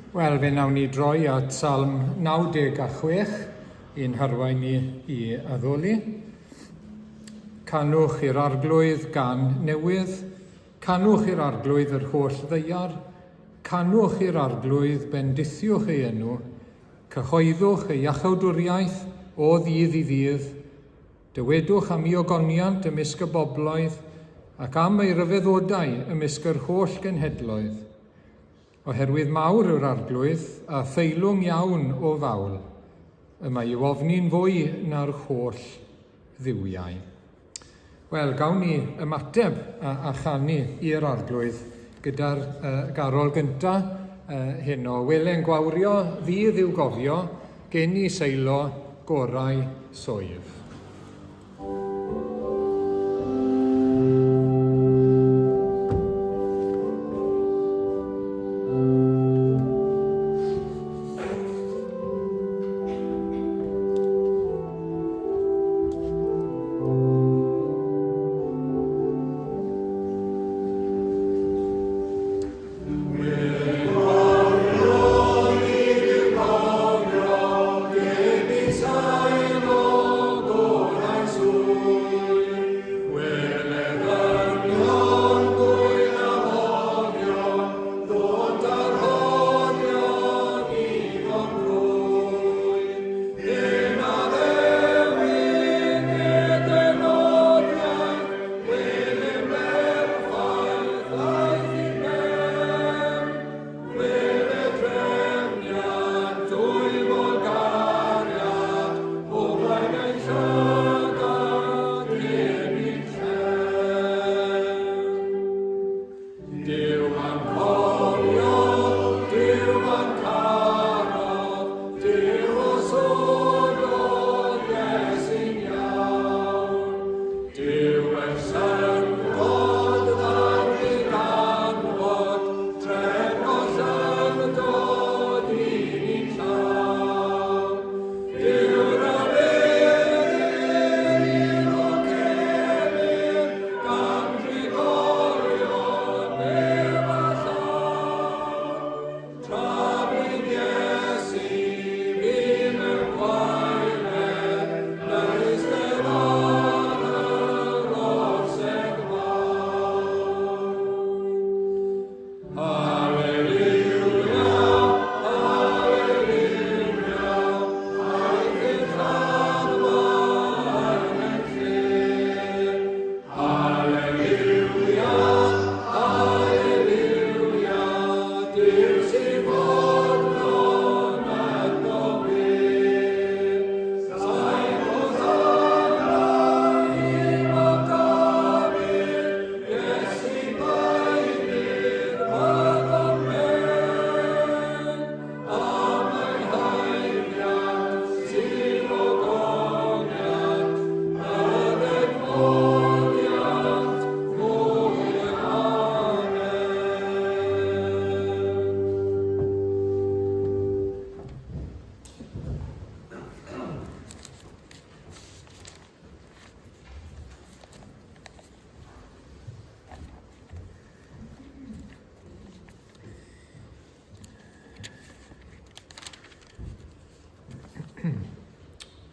Wel, fe wnawn ni droi at Salm 96 i'n harwain ni i addoli. Canwch i'r arglwydd gan newydd, canwch i'r arglwydd yr holl ddeiar, canwch i'r arglwydd bendithiwch ei enw, cyhoeddwch ei iachawdwriaeth o ddydd i ddydd, dywedwch am ei ogoniant ymysg y bobloedd, ac am ei ryfeddodau ymysg yr holl genhedloedd. Oherwydd mawr yw'r Arglwydd, a theilwng iawn o fawl, y mae i'w ofni'n fwy na'r holl dduwiau. Wel, gawn ni ymateb a, a chanu i'r Arglwydd gyda'r uh, garol gynta uh, heno. Wele'n gwawrio ddydd i'w gofio, geni seilo gorau swydd.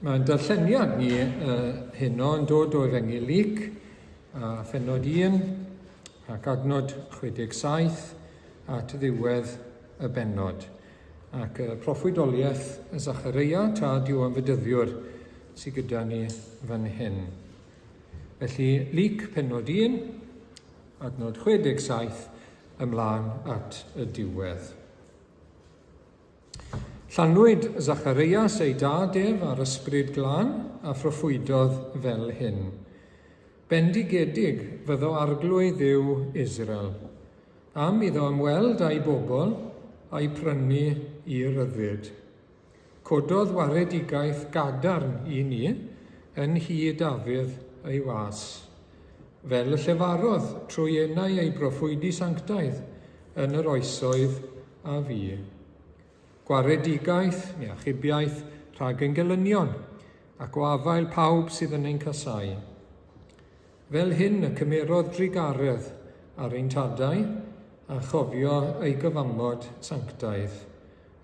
Mae'n darlleniad ni uh, heno yn dod o Efengyl Luc a phenod 1 ac adnod 67 at ddiwedd y bennod. Ac uh, proffwydoliaeth Zachareia, tad Ioan Fedyddiwr, sydd gyda ni fan hyn. Felly, Luc penod 1, adnod 67, ymlaen at y diwedd. Llanwyd Zacharias ei dad ef â'r Ysbryd Glân a phroffwydodd fel hyn. Bendigedig fyddo Arglwydd Dduw Israel, am iddo ymweld â'i bobl a'i prynu i ryddid. Cododd waredigaeth gadarn i ni yn nhŷ Dafydd ei was, fel y llefarodd trwy enau ei broffwydi sanctaidd yn yr oesoedd a fu. Gwaredigaeth neu achubiaeth rhag ein gelynion, ac o afael pawb sydd yn ein casáu. Fel hyn y cymerodd drugaredd ar ein tadau, a chofio ei gyfamod sanctaidd.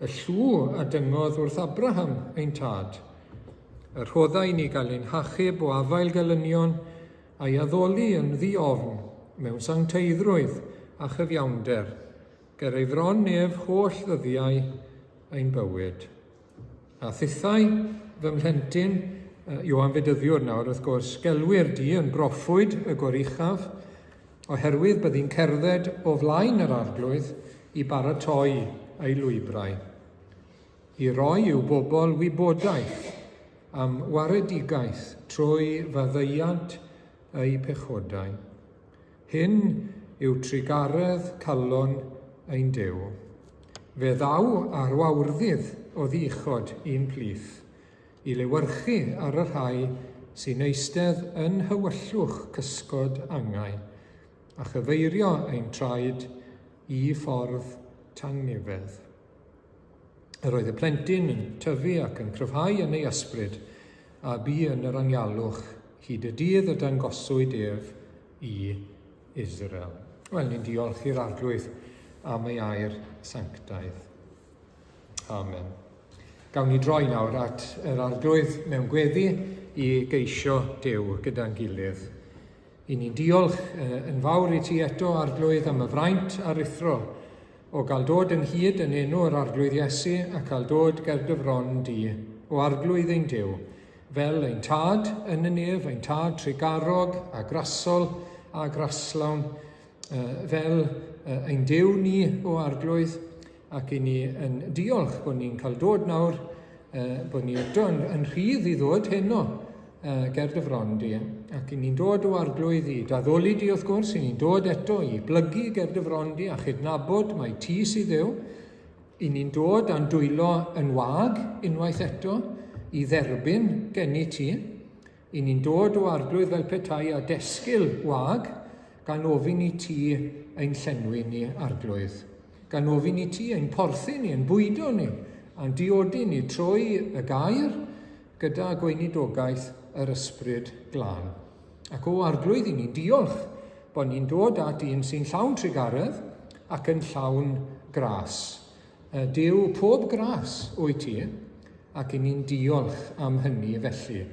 Y llw a dyngodd wrth Abraham ein tad. Y rhoddai ni gael ein hachub o afael gelynion, a'i addoli yn ddi-ofn mewn sancteiddrwydd a chyfiawnder, ger ei fron ef holl ddyddiau ein bywyd. A thithau, fy mhlentyn, Ioan Fedyddiwr nawr, wrth gwrs, gelwir di yn broffwyd y Goruchaf, oherwydd byddi'n cerdded o flaen yr Arglwydd i baratoi ei lwybrau, i roi i'w bobl wybodaeth am waredigaeth trwy faddeuant eu pechodau. Hyn yw trugaredd calon ein Duw. Fe ddaw ar wawrddydd oddi uchod i'n plith, i lewyrchu ar y rhai sy'n eistedd yn nhywyllwch cysgod angau, a chyfeirio ein traed i ffordd tangnefedd. Yr oedd y plentyn yn tyfu ac yn cryfhau yn ei ysbryd, a bu yn yr anialwch hyd y dydd y dangoswyd ef i Israel. Wel, ni'n diolch i'r Arglwydd am ei air sanctaidd. Amen. Gawn ni droi nawr at yr Arglwydd mewn gweddi i geisio Duw gyda'n gilydd. I ni'n diolch yn fawr i ti eto, Arglwydd, am y fraint aruthrol o gael dod ynghyd yn enw yr Arglwydd Iesu a cael dod ger dy fron di, o Arglwydd ein Duw, fel ein Tad yn y nef, ein Tad trugarog a grasol a graslawn, fel ein Duw ni, o Arglwydd, ac i ni yn diolch bod ni'n cael dod nawr, bod ni eto yn, yn rhydd i ddod heno ger dy fron di. Ac i ni'n dod o Arglwydd i daddoli di wrth gwrs, i ni'n dod eto i blygu ger dy fron di a chydnabod mai ti sydd Dduw. I ni'n dod â'n dwylo yn wag unwaith eto i dderbyn genni ti. I ni'n dod o Arglwydd fel petai a desgil wag, gan ofyn i ti ein llenwi ni, Arglwydd. Gan ofyn i ti ein porthi ni, ein bwydo ni, a'n diodi ni trwy y gair gyda gweinidogaeth yr Ysbryd Glân. Ac o Arglwydd, i ni'n diolch bod ni'n dod at un sy'n llawn trugaredd ac yn llawn gras. Duw pob gras wyt ti, ac i ni'n diolch am hynny felly,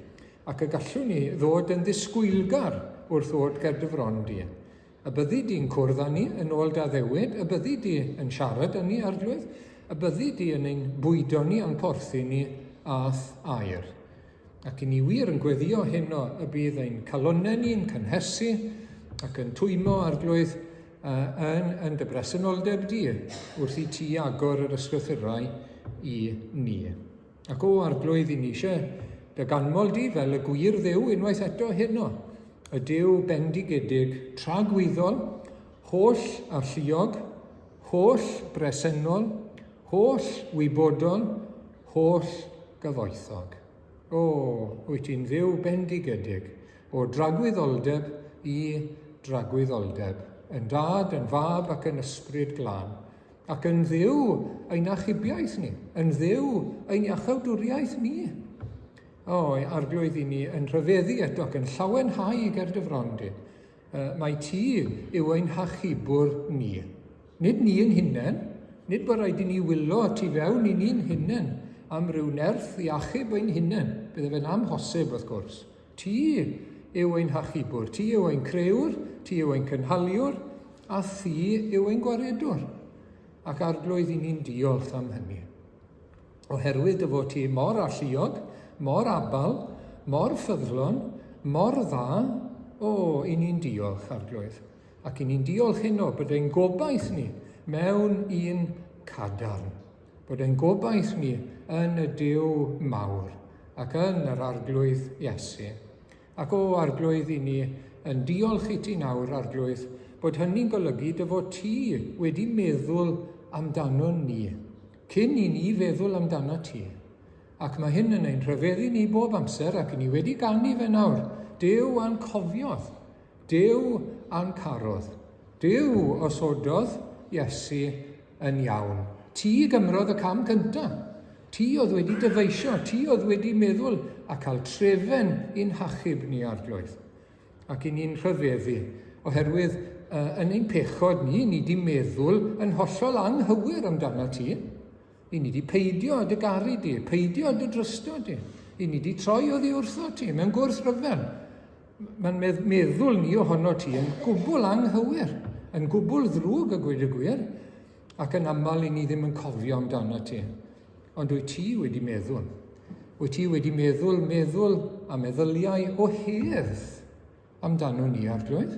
ac y gallwn ni ddod yn ddisgwylgar wrth ddod ger dy fron di. Y byddi di'n cwrdd â ni yn ôl dy addewid, y byddi di yn siarad â ni, Arglwydd, y byddi di yn ein bwydo ni a'n porthi ni â'th air. Ac i ni wir yn gweddio heno y bydd ein calonnau ni'n cynhesu ac yn twymo, Arglwydd, yn, yn dy bresenoldeb di wrth i ti agor yr ysgrythurau i ni. Ac o Arglwydd, i ni eisiau dy ganmol di fel y gwir Dduw unwaith eto heno, y Duw bendigedig, tragwyddol, holl alluog, holl bresennol, holl wybodol, holl gyfoethog. O, wyt ti'n Dduw bendigedig, o dragwyddoldeb i dragwyddoldeb, yn Dad, yn Fab ac yn Ysbryd Glân, ac yn Dduw ein achubiaeth ni, yn Dduw ein iachawdwriaeth ni. O, Arglwydd, i ni yn rhyfeddu eto ac yn llawenhau ger dy fron di. Mae ti yw ein hachubwr ni. Nid ni yn hunain, nid bod rhaid i ni wylo tu fewn i ni'n hunain am ryw nerth i achub ein hunain. Bydde fe'n amhosib, wrth gwrs. Ti yw ein hachubwr, ti yw ein crëwr, ti yw ein cynhaliwr, a thi yw ein gwaredwr. Ac Arglwydd, i ni'n diolch am hynny. Oherwydd dy fod ti mor alluog, mor abal, mor ffyddlon, mor dda, o, i ni'n diolch, Arglwydd. Ac i ni'n diolch heno bod ein gobaith ni mewn un cadarn. Bod ein gobaith ni yn y Duw mawr ac yn yr Arglwydd Iesu. Ac o, Arglwydd, i ni yn diolch i ti nawr, Arglwydd, bod hynny'n golygu dy fod ti wedi meddwl amdanon ni, cyn i ni feddwl amdano ti. Ac mae hyn yn ein rhyfeddu ni bob amser, ac ni wedi ganu fe nawr. Duw a'n cofiodd. Duw a'n carodd. Duw osododd Iesu yn iawn. Ti gymrodd y cam cyntaf. Ti oedd wedi dyfeisio, ti oedd wedi meddwl a cael trefen i'n hachub ni, Arglwydd. Ac i ni'n rhyfeddu, oherwydd uh, yn ein pechod ni, ni di meddwl yn hollol anghywir amdano ti. I ni di peidio â dy garu di, peidio â dy drysto di. I ni di troi oddi wrtho ti mewn gwrthryfel. Mae'n meddwl ni ohono ti yn gwbl anghywir, yn gwbl ddrwg a gweud y gwir, ac yn aml i ni ddim yn cofio amdano ti. Ond wyt ti wedi meddwl. Wyt ti wedi meddwl, meddwl a meddyliau o hedd amdano ni, Arglwydd.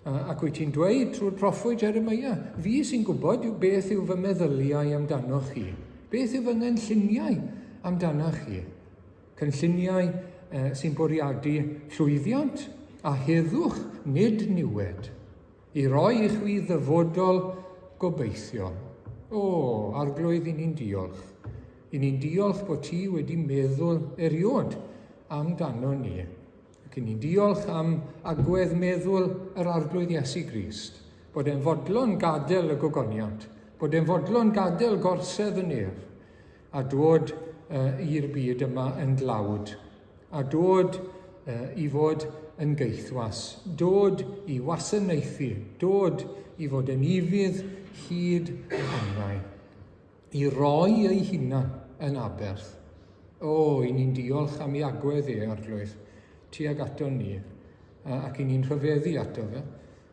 Ac wyt ti'n dweud trwy'r proffwyd Jeremiah, fi sy'n gwybod yw beth yw fy meddyliau amdanoch chi. Beth yw fy ngynlluniau amdanoch chi. Cynlluniau eh, sy'n bwriadu llwyddiant a heddwch, nid niwed, i roi i chwi ddyfodol gobeithio. O, Arglwydd, i ni'n diolch. I ni'n diolch bod ti wedi meddwl eriod amdano ni. Ac i ni'n diolch am agwedd meddwl yr Arglwydd Iesu Grist, bod e'n fodlon gadael y gogoniant, bod e'n fodlon gadael gorsedd y nef, a dod uh, i'r byd yma yn dlawd, a dod uh, i fod yn geithwas, dod i wasanaethu, dod i fod yn ufudd hyd angau. I roi ei hunan yn aberth. O, i ni'n diolch am ei agwedd e, Arglwydd, tuag ato ni, ac i ni'n rhyfeddu ato fe,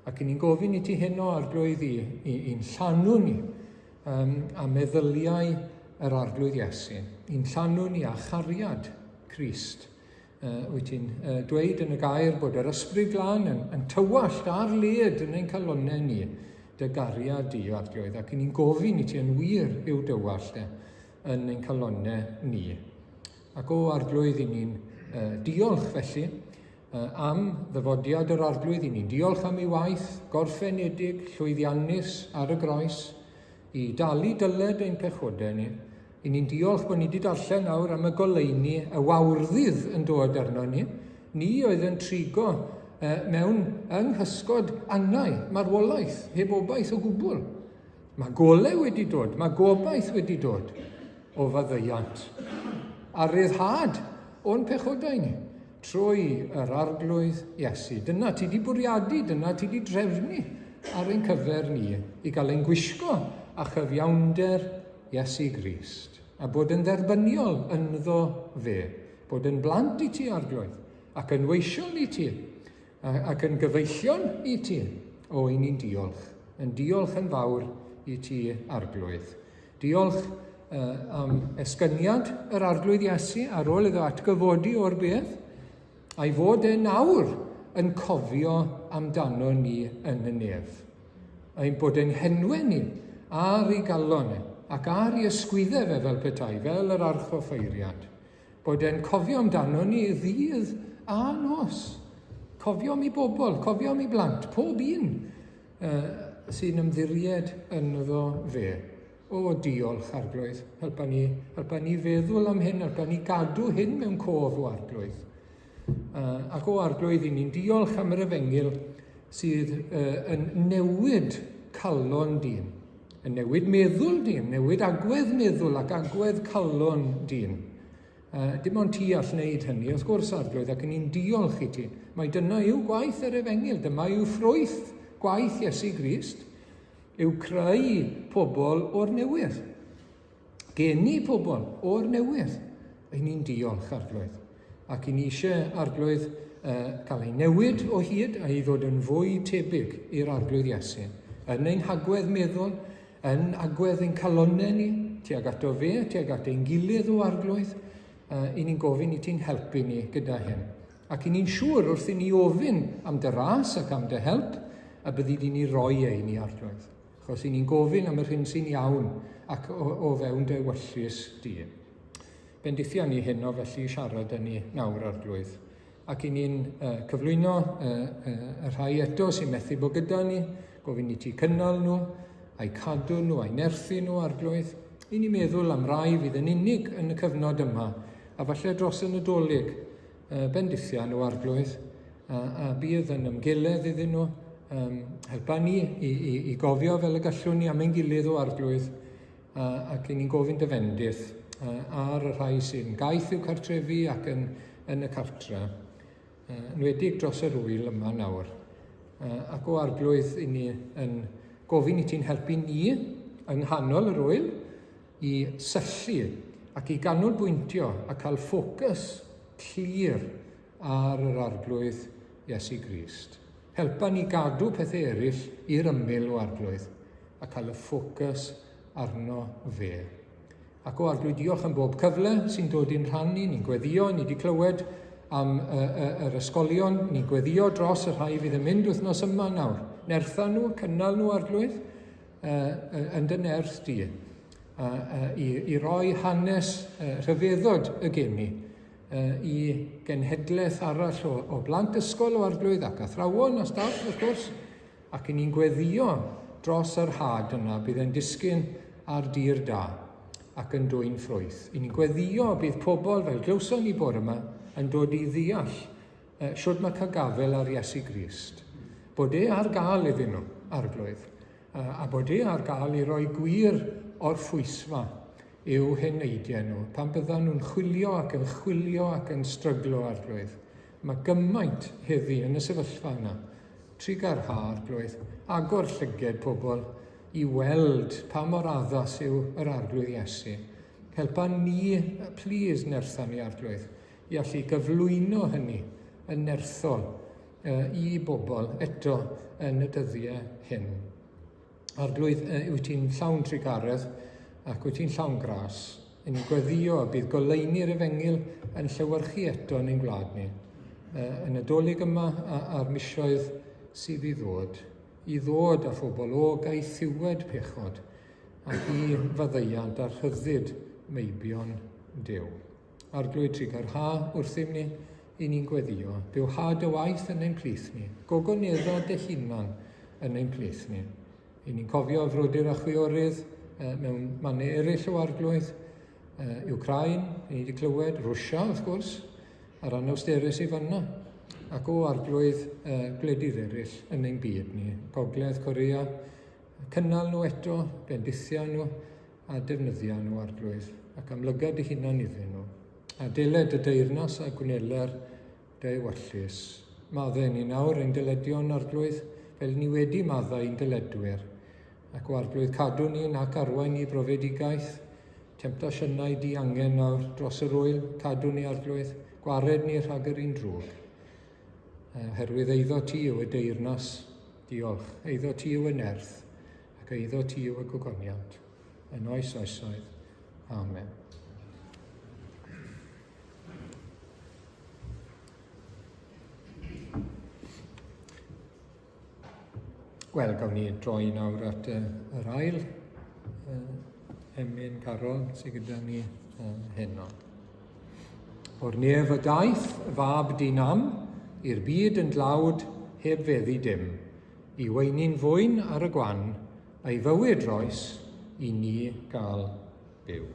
ac i ni'n gofyn i ti heno, Arglwydd, i, i, i'n llanw ni um, a meddyliau yr Arglwydd Iesu, i'n llanw ni â chariad Crist. Wyt ti'n uh, dweud yn y gair bod yr Ysbryd Glân yn, yn tywallt ar led yn ein calonnau ni, dy gariad di, Arglwydd, ac ni'n gofyn i ti yn wir i'w dywallt e yn ein calonnau ni. Ac o Arglwydd, i ni'n uh, diolch felly uh, am ddyfodiad yr Arglwydd, i ni'n diolch am ei waith gorffenedig, llwyddiannus ar y groes, i dalu dyled ein pechodau ni. I ni'n diolch bod ni wedi darllen nawr am y goleuni, y wawrddydd yn dod arno ni. Ni oedd yn trigo eh, mewn yng nghysgod angau, marwolaeth, heb obaith o gwbl. Mae golau wedi dod, mae gobaith wedi dod o faddeuant a ryddhad o'n pechodau ni trwy yr Arglwydd Iesu. Dyna ti di bwriadu, dyna ti di drefnu ar ein cyfer ni i gael ein gwisgo a chyfiawnder Iesu Grist, a bod yn dderbyniol ynddo fe, bod yn blant i ti, Arglwydd, ac yn weision i ti, ac yn gyfeillion i ti. O, i ni'n diolch, yn diolch yn fawr i ti, Arglwydd. Diolch uh, am esgyniad yr Arglwydd Iesu ar ôl iddo atgyfodi o'r bedd, a'i fod e nawr yn cofio amdano ni yn y nef. Ein bod ein henwe ni ar ei galon e, ac ar ei ysgwyddau fe fel petai, fel yr archoffeiriad. Bod e'n cofio amdano ni ddydd a nos. Cofio am ei bobl, cofio am ei blant, pob un uh, sy'n ymddiried ynddo fe. O, diolch, Arglwydd. Helpa ni, helpa ni feddwl am hyn, helpa ni gadw hyn mewn cof o Arglwydd. Uh, ac o Arglwydd, i ni'n diolch am yr efengyl sydd uh, yn newid calon dyn, yn newid meddwl dyn, newid agwedd meddwl ac agwedd calon dyn. Uh, dim ond ti all wneud hynny, wrth gwrs, Arglwydd, ac ni'n diolch i ti. Mae dyna yw gwaith yr efengyl, dyma yw ffrwyth gwaith Iesu Grist, yw creu pobl o'r newydd. Geni pobl o'r newydd. Ein ni'n diolch, Arglwydd. Ac i ni eisiau, Arglwydd, uh, cael ei newid o hyd a i ddod yn fwy tebyg i'r Arglwydd Iesu. Yn ein hagwedd meddwl, yn agwedd ein calonnau ni, tuag ato fe, tuag at ein gilydd o Arglwydd, uh, i ni'n gofyn i ti'n helpu ni gyda hyn. Ac i ni'n siŵr wrth i ni ofyn am dy ras ac am dy help, y byddi di ni roi e i ni, Arglwydd. Achos i ni'n gofyn am yr hyn sy'n iawn ac o, o fewn dy ewyllys di. Bendithia ni heno felly i siarad â ni nawr, Arglwydd. Ac i ni'n uh, cyflwyno uh, uh, y rhai eto sy'n methu bod gyda ni, gofyn i ti cynnal nhw, a'i cadw nhw, a'i nerthu nhw, Arglwydd. I ni meddwl am rai fydd yn unig yn y cyfnod yma, a falle dros y Nadolig, uh, bendithia nhw, Arglwydd, a, a bydd yn ymgeledd iddyn nhw. Um, helpa ni i, i, i gofio fel y gallwn ni am ein gilydd o Arglwydd, a, ac i ni'n gofyn dy fendith uh, ar y rhai sy'n gaeth i'w cartrefi ac yn, yn y cartre, uh, enwedig dros yr wyl yma nawr. Uh, ac o Arglwydd, i ni yn gofyn i ti'n helpu ni yng nghanol yr wyl, i syllu ac i ganolbwyntio a cael ffocws clir ar yr Arglwydd Iesu Grist. Helpa ni gadw pethau eraill i'r ymyl o Arglwydd a cael y ffocws arno fe. Ac o Arglwydd, diolch am bob cyfle sy'n dod i'n rhan ni. Ni'n gweddio, ni wedi clywed am y, y, yr ysgolion, ni'n gweddio dros y rhai fydd yn mynd wythnos yma nawr. Nertha nhw, cynnal nhw, Arglwydd, yn dy nerth di, i, i roi hanes rhyfeddod y geni i genhedlaeth arall o, o blant ysgol o Arglwydd ac athrawon a staff, wrth gwrs, Ac i ni'n gweddïo dros yr had yna bydd e'n disgyn ar dir da ac yn dwyn ffrwyth. I ni'n gweddïo bydd pobl fel glywson ni bore yma yn dod i ddeall eh, shwd mae cael gafael ar Iesu Grist. Bod e ar gael iddyn nhw, Arglwydd, a bod e ar gael i roi gwir orffwysfa i'w heneidiau nhw pan byddan nhw'n chwilio ac yn chwilio ac yn stryglo, Arglwydd. Mae gymaint heddi yn y sefyllfa yna. Trugarha, Arglwydd, agor llyged pobl i weld pa mor addas yw yr Arglwydd Iesu. Helpa ni, plîs, nertha ni, Arglwydd, i allu gyflwyno hynny yn nerthol i bobl eto yn y dyddiau hyn. Arglwydd, wyt ti'n llawn trugaredd ac wyt ti'n llawn gras. Yn ni'n gweddio y bydd goleuni'r efengyl yn llewyrchu eto yn ein gwlad ni, yn y dolyg yma a'r misoedd sydd i ddod, i ddod â phobl o gaethiwed pechod ac i faddeuant a rhyddid meibion Duw. Arglwydd trugarha wrthym ni, i ni'n gweddio, bywha dy waith yn ein plith ni, gogonedda dy hunan yn ein plith ni. I ni'n cofio frodyr a chwiorydd mewn mannau eraill o Arglwydd, Wcráin, ni wedi clywed, Rwsia wrth gwrs, a'r anawsterus i fanna, ac o Arglwydd gwledydd eraill yn ein byd ni, Gogledd Corea, cynnal nhw eto, bendithia nhw, a defnyddia nhw, Arglwydd, ac amlyga dy hunan iddyn nhw. A deled dy deyrnas a gwneler dy ewyllys. Maddau ni nawr ein dyledion, Arglwydd, fel ni wedi maddau i'n dyledwyr. Ac o Arglwydd, cadw ni nac arwain ni brofedigaeth, temtasiynau diangen nawr dros yr ŵyl, cadw ni, Arglwydd, gwared ni rhag yr un drwg. Oherwydd eiddo ti yw y deyrnas, diolch, eiddo ti yw y nerth, ac eiddo ti yw y gogoniant, yn oes oesoedd. Amen. Wel, gawn ni droi nawr at yr ail emyn carol sydd gyda ni heno. O'r nef y daeth fab dyn am, i'r byd yn dlawd heb feddu dim. I weini'n fwyn ar y gwan, a'i fywyd roes i ni gael byw.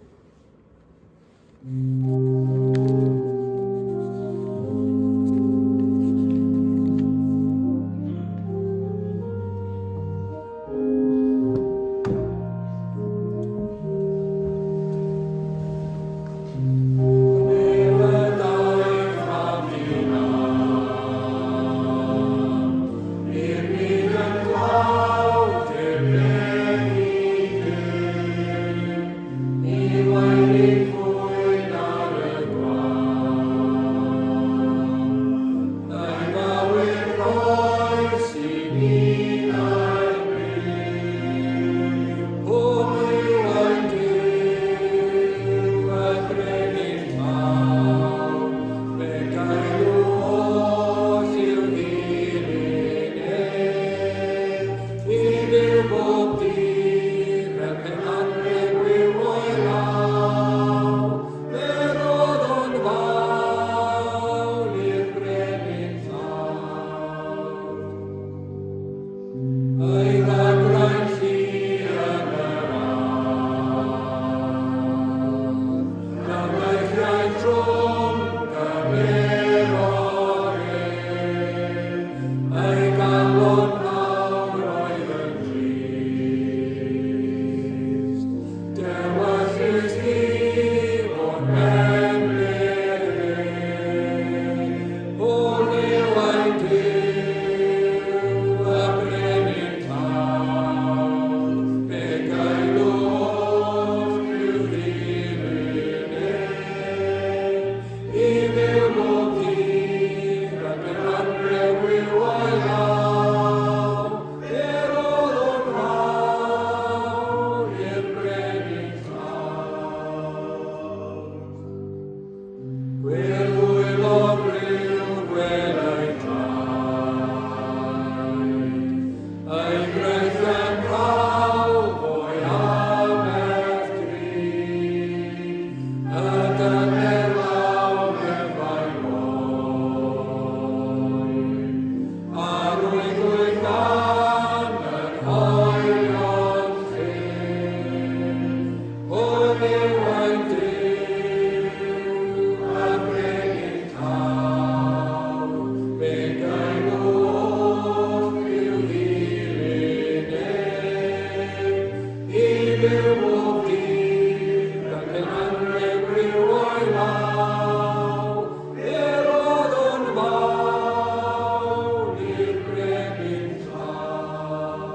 Dduw bob dydd, fel pe anrheg ryw o'i law, fe roddwn fawl i'r brenin tlawd.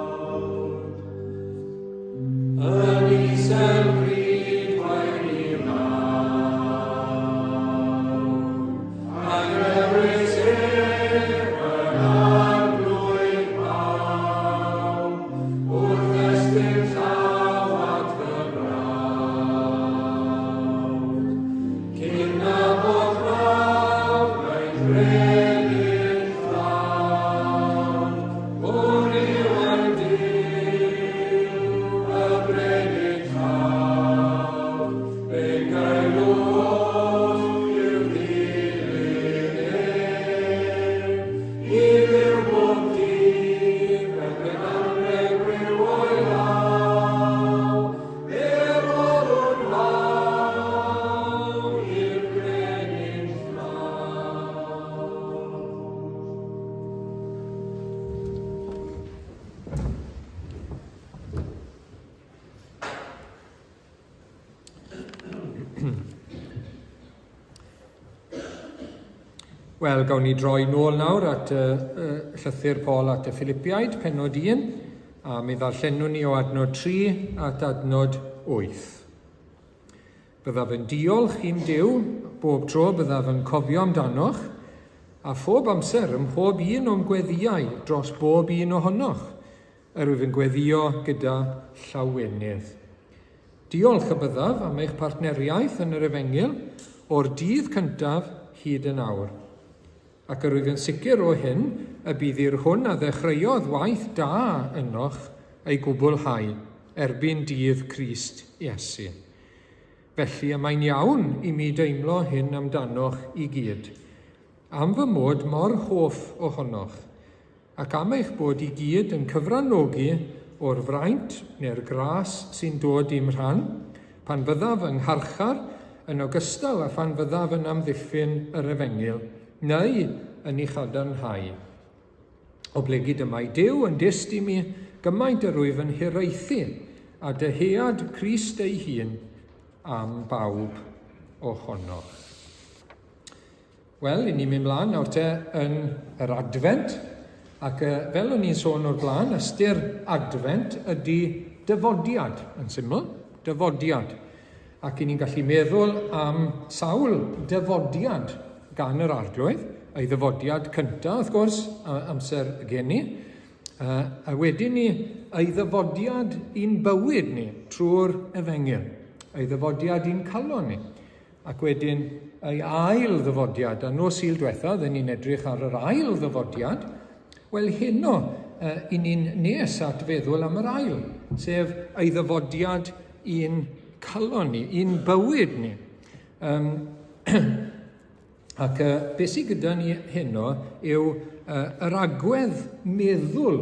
Yn isel bryd waeru mawr, a'i ddewis ef yn arglwydd pawb, wrth estyn llaw at fy mrawd. Cyn na bod mawr ein brenin tlawd, Hwn yw ein Duw, y brenin tlawd, Bugail oll i'w ddilyn ef. I fyw bob dydd, fel pe anrheg ryw o'i law, Fe roddwn fawl i'r brenin tlawd. Wel, gawn ni droi nôl nawr at y uh, llythyr Paul at y Philippiaid, penod 1, a mi ddarllenwn ni o adnod 3 at adnod 8. Byddaf yn diolch i'm Duw bob tro byddaf yn cofio amdanoch, a phob amser ym mhob un o'm gweddïau dros bob un ohonoch, yr wyf yn gweddïo gyda llawenydd. Diolch y byddaf am eich partneriaeth yn yr Efengyl o'r dydd cyntaf hyd yn awr. Ac yr wyf yn sicr o hyn, y bydd i'r hwn a ddechreuodd waith da ynoch ei gwblhau erbyn dydd Crist Iesu. Felly y mae'n iawn i mi deimlo hyn amdanoch i gyd, am fy mod mor hoff ohonoch, ac am eich bod i gyd yn cyfranogi o'r fraint neu'r gras sy'n dod i'm rhan, pan fyddaf yng ngharchar, yn ogystal â phan fyddaf yn amddiffyn yr efengyl, neu yn ei chadarnhau. Oblegid y mae Duw yn dyst i mi gymaint yr wyf yn hiraethu a dyhead Crist ei hun am bawb ohonoch. Wel, i ni'n mynd mlaen nawr te yn yr Adfent, ac fel o'n i'n sôn o'r blaen, ystyr Adfent ydy dyfodiad, yn syml, dyfodiad. Ac i ni'n gallu meddwl am sawl dyfodiad gan yr Arglwydd, ei ddyfodiad cyntaf, wrth gwrs, amser y geni, a wedyn ni, ei ddyfodiad i'n bywyd ni trwy'r efengyl, ei ddyfodiad i'n calon ni, ac wedyn ei ail ddyfodiad, a nos Sul diwetha, oedden ni'n edrych ar yr ail ddyfodiad, wel heno, i ni'n nes at feddwl am yr ail, sef ei ddyfodiad i'n calon ni, i'n bywyd ni. Um, ac beth sydd gyda ni heno yw yr agwedd meddwl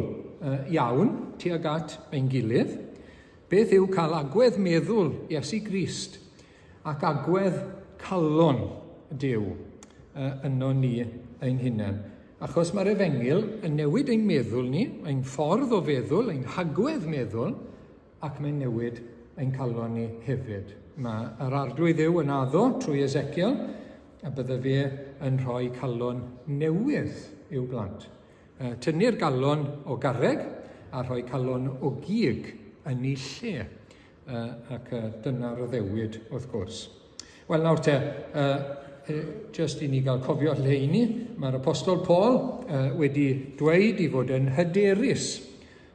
iawn tuag at ein gilydd. Beth yw cael agwedd meddwl Iesu Grist ac agwedd calon Duw yno ni ein hunain? Achos mae'r efengyl yn newid ein meddwl ni, ein ffordd o feddwl, ein hagwedd meddwl, ac mae'n newid ein calon ni hefyd. Mae yr Arglwydd Dduw yn addo trwy Ezekiel y bydde fe yn rhoi calon newydd i'w blant. Tynnu'r galon o garreg a rhoi calon o gig yn ei lle. Ac dyna'r addewid, wrth gwrs. Wel, nawr te, just i ni gael cofio lle i ni, mae'r Apostol Paul wedi dweud i fod yn hyderus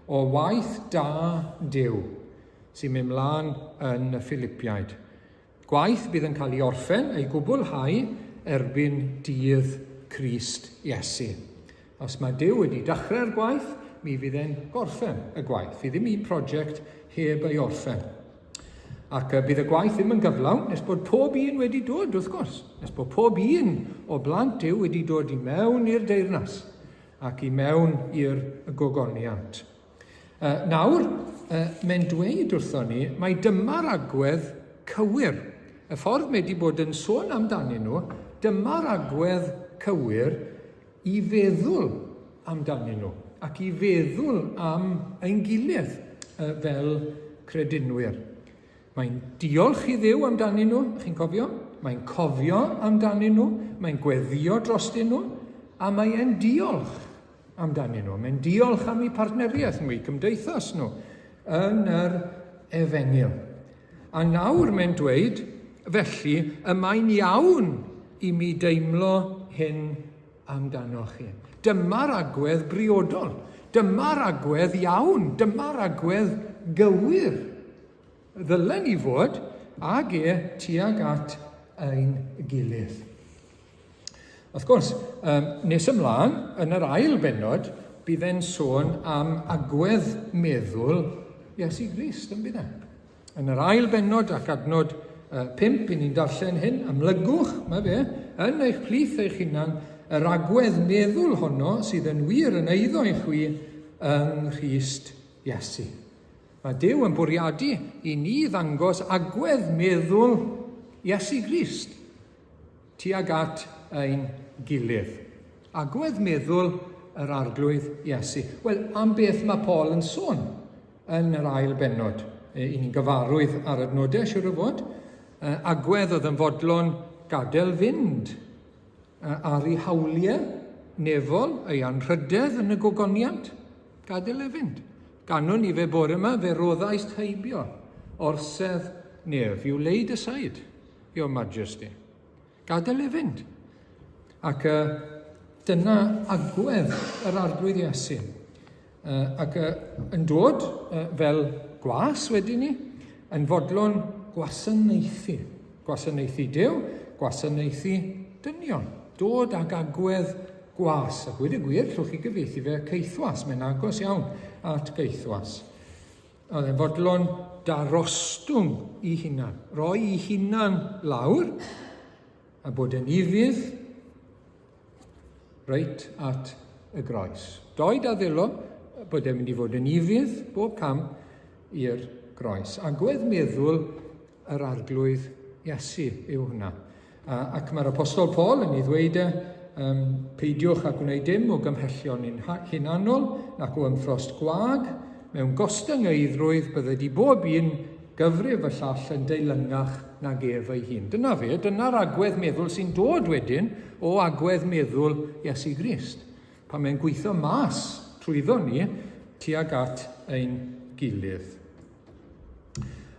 o waith da Duw sy'n mynd mlaen yn y Philipiaid. Gwaith bydd yn cael ei orffen, ei gwblhau erbyn dydd Crist Iesu. Os mae Duw wedi dechrau'r gwaith, mi fydd e'n gorffen y gwaith. Fydd ddim un prosiect heb ei orffen. Ac bydd y gwaith ddim yn gyflawn nes bod pob un wedi dod, wrth gwrs. Nes bod pob un o blant Duw wedi dod i mewn i'r deyrnas ac i mewn i'r gogoniant. Nawr, mae'n dweud wrthon ni mai dyma'r agwedd cywir. Y ffordd mae wedi bod yn sôn amdanyn nhw, dyma'r agwedd cywir i feddwl amdanyn nhw ac i feddwl am ein gilydd fel credinwyr. Mae'n diolch i Dduw amdanyn nhw, chi'n cofio? Mae'n cofio amdanyn nhw, mae'n gweddio drostyn nhw, a mae e'n diolch amdanyn nhw. Mae'n diolch am eu partneriaeth nhw, eu cymdeithas nhw yn yr efengyl. A nawr mae'n dweud, felly, y mae'n iawn i mi deimlo hyn amdanoch chi. Dyma'r agwedd briodol. Dyma'r agwedd iawn. Dyma'r agwedd gywir. Ddylen ni fod ag e tuag at ein gilydd. Wrth gwrs, um, nes ymlaen, yn yr ail bennod, bydd e'n sôn am agwedd meddwl Iesu Grist, yn bydd e? Yn yr ail bennod ac adnod 5, i ni'n darllen hyn, amlygwch, mae fe, yn eich plith eich hunan, yr agwedd meddwl honno sydd yn wir yn eiddo i chwi yng Nghrist Iesu. Mae Duw yn bwriadu i ni ddangos agwedd meddwl Iesu Grist tuag at ein gilydd. Agwedd meddwl yr Arglwydd Iesu. Wel, am beth mae Paul yn sôn yn yr ail bennod? I ni'n gyfarwydd ar adnodau, siwr o fod. Agwedd oedd yn fodlon gadael fynd ar ei hawliau nefol, ei anrhydedd yn y gogoniant. Gadael e fynd. Ganwn ni fe bore yma, fe roddaist heibio orsedd nef. You laid aside your majesty. Gadael e fynd. Ac uh, dyna agwedd yr Arglwydd Iesu. Uh, ac uh, yn dod uh, fel gwas wedyn ni, yn fodlon gwasanaethu. Gwasanaethu Duw, gwasanaethu dynion. Dod ag agwedd gwas. A gweud y gwir, llwch chi gyfieithu fe caethwas. Mae'n agos iawn at gaethwas. Oedd e'n fodlon darostwng i hunan. Roi i hunan lawr a bod yn ufudd reit at y groes. Doed a ddilo bod e'n mynd i fod yn ufudd bob cam i'r groes. Agwedd meddwl yr Arglwydd Iesu yw hwnna. Ac mae'r Apostol Paul yn ei ddweud e, um, peidiwch â gwneud dim o gymhellion hunanol nac o ymffrost gwag, mewn gostyngeiddrwydd bydded i bob un gyfrif y llall yn deilyngach nag ef ei hun. Dyna fe, dyna'r agwedd meddwl sy'n dod wedyn o agwedd meddwl Iesu Grist. Pan mae'n gweithio mas trwyddo ni tuag at ein gilydd.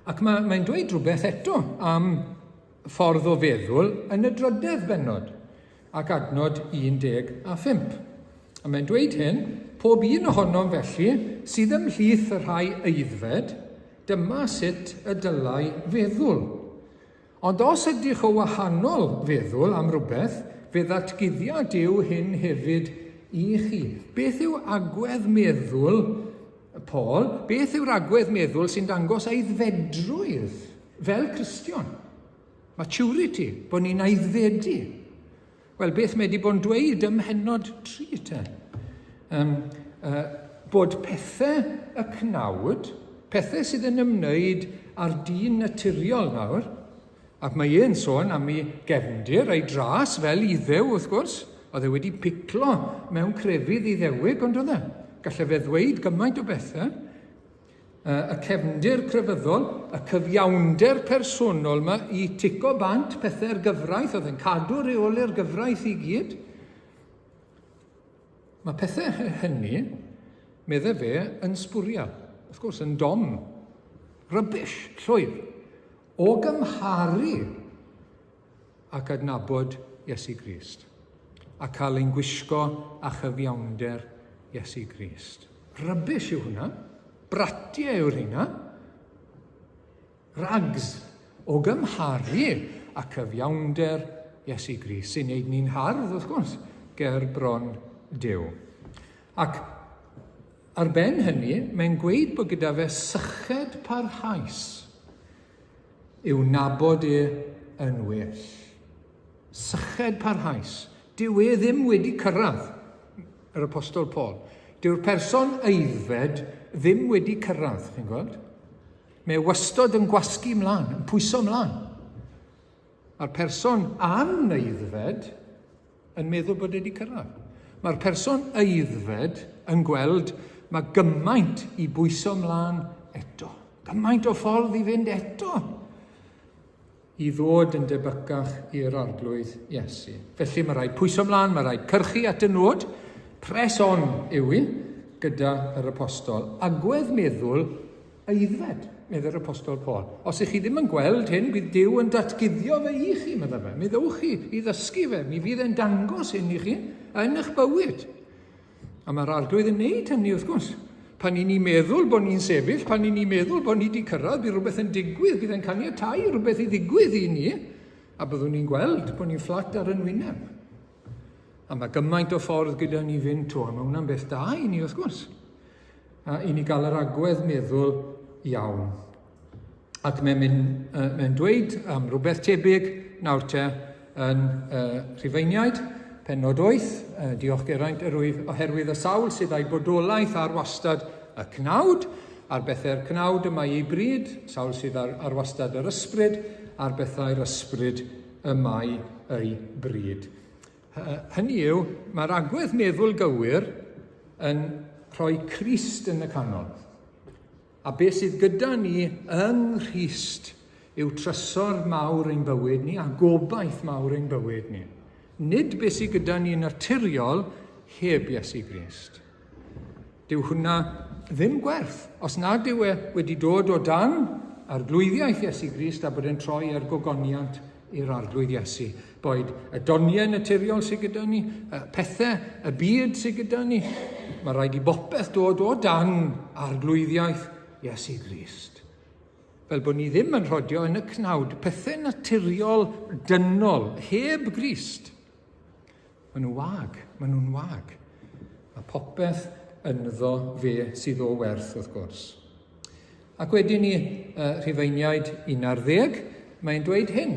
Ac mae'n mae dweud rhywbeth eto am ffordd o feddwl yn y drydedd bennod ac adnod 15. A mae'n dweud hyn, pob un ohonom felly sydd ymhlith y rhai aeddfed, dyma sut y dylai feddwl. Ond os ydych o wahanol feddwl am rywbeth, fe ddatguddia Duw hyn hefyd i chi. Beth yw agwedd meddwl Paul? Beth yw'r agwedd meddwl sy'n dangos aeddfedrwydd fel Cristion? Maturity, bod ni'n aeddfedu. Wel, beth mae wedi bod yn dweud ym mhennod 3 te? Um, bod pethau y cnawd, pethau sydd yn ymwneud â'r dyn naturiol nawr, ac mae e'n sôn am ei gefndir, ei dras fel Iddew wrth gwrs, oedd e wedi piclo mewn crefydd Iddewig, ond oedd e? Gallai fe ddweud gymaint o bethau. Y cefndir crefyddol, y cyfiawnder personol yma i tico bant pethau'r gyfraith, oedd yn cadw rheoli'r gyfraith i gyd. Mae pethau hynny, meddai fe, yn sbwriel. Wrth gwrs, yn dom. Rubbish, llwyr. O gymharu ac adnabod Iesu Grist, a cael ein gwisgo â chyfiawnder Iesu Grist. Rubbish yw hwnna. Bratiau yw'r rheina. Rags o gymharu â cyfiawnder Iesu Grist, sy'n neud ni'n hardd, wrth gwrs, ger bron Duw. Ac ar ben hynny, mae'n gweud bod gyda fe syched parhaus I'w nabod e yn well. Syched parhaus. Dyw e ddim wedi cyrraedd, yr Apostol Paul. Dyw'r person aeddfed ddim wedi cyrraedd, chi'n gweld? Mae e wastod yn gwasgu mlaen, yn pwyso mlaen. Mae'r person anaeddfed yn meddwl bod e wedi cyrraedd. Mae'r person aeddfed yn gweld mae gymaint i bwyso mlaen eto. Gymaint o ffordd i fynd eto i ddod yn debycach i'r Arglwydd Iesu. Felly mae rhaid pwyso mlaen, mae rhaid cyrchu at y nod. Press on yw i gyda yr apostol. Agwedd meddwl aeddfed, meddai'r apostol Paul. Os ych chi ddim yn gweld hyn, bydd Duw yn datguddio fe i chi, meddai fe. Mi ddewch chi i ddysgu fe, mi fydd e'n dangos hyn i chi yn eich bywyd. A mae'r Arglwydd yn neud hynny, wrth gwrs. Pan i ni meddwl bod ni'n sefyll, pan i ni meddwl bod ni wedi cyrraedd, bydd rhywbeth yn digwydd, bydd e'n caniatáu rhywbeth i ddigwydd i ni, a byddwn ni'n gweld bod ni'n fflat ar yn wyneb. A mae gymaint o ffordd gyda ni fynd to, a mae hwnna'n beth da i ni, wrth gwrs. A i ni gael yr agwedd meddwl iawn. Ac mae'n mynd, mae'n dweud am rhywbeth tebyg nawr te yn Rhufeiniaid, pennod 8, diolch Geraint, yr wyf oherwydd y sawl sydd â'i bodolaeth ar wastad y cnawd, ar bethau'r cnawd y mae ei bryd, sawl sydd ar, ar wastad yr ysbryd, ar bethau'r ysbryd y mae ei bryd. Hynny yw, mae'r agwedd meddwl gywir yn rhoi Crist yn y canol. A beth sydd gyda ni yng Nghrist yw trysor mawr ein bywyd ni a gobaith mawr ein bywyd ni. Nid beth sydd gyda ni yn naturiol heb Iesu Grist. Dyw hwnna ddim gwerth. Os nad yw e wedi dod o dan arglwyddiaeth Iesu Grist a bod e'n troi er gogoniant i'r Arglwydd Iesu. Boed y doniau naturiol sydd gyda ni, y pethau, y byd sydd gyda ni, mae rhaid i bopeth dod o dan arglwyddiaeth Iesu Grist. Fel bod ni ddim yn rhodio yn y cnawd, pethau naturiol dynol, heb Grist. Maen nhw'n wag, maen nhw'n wag. Mae popeth ynddo fe sydd o werth, wrth gwrs. Ac wedyn ni, Rhufeiniaid 11, mae'n dweud hyn.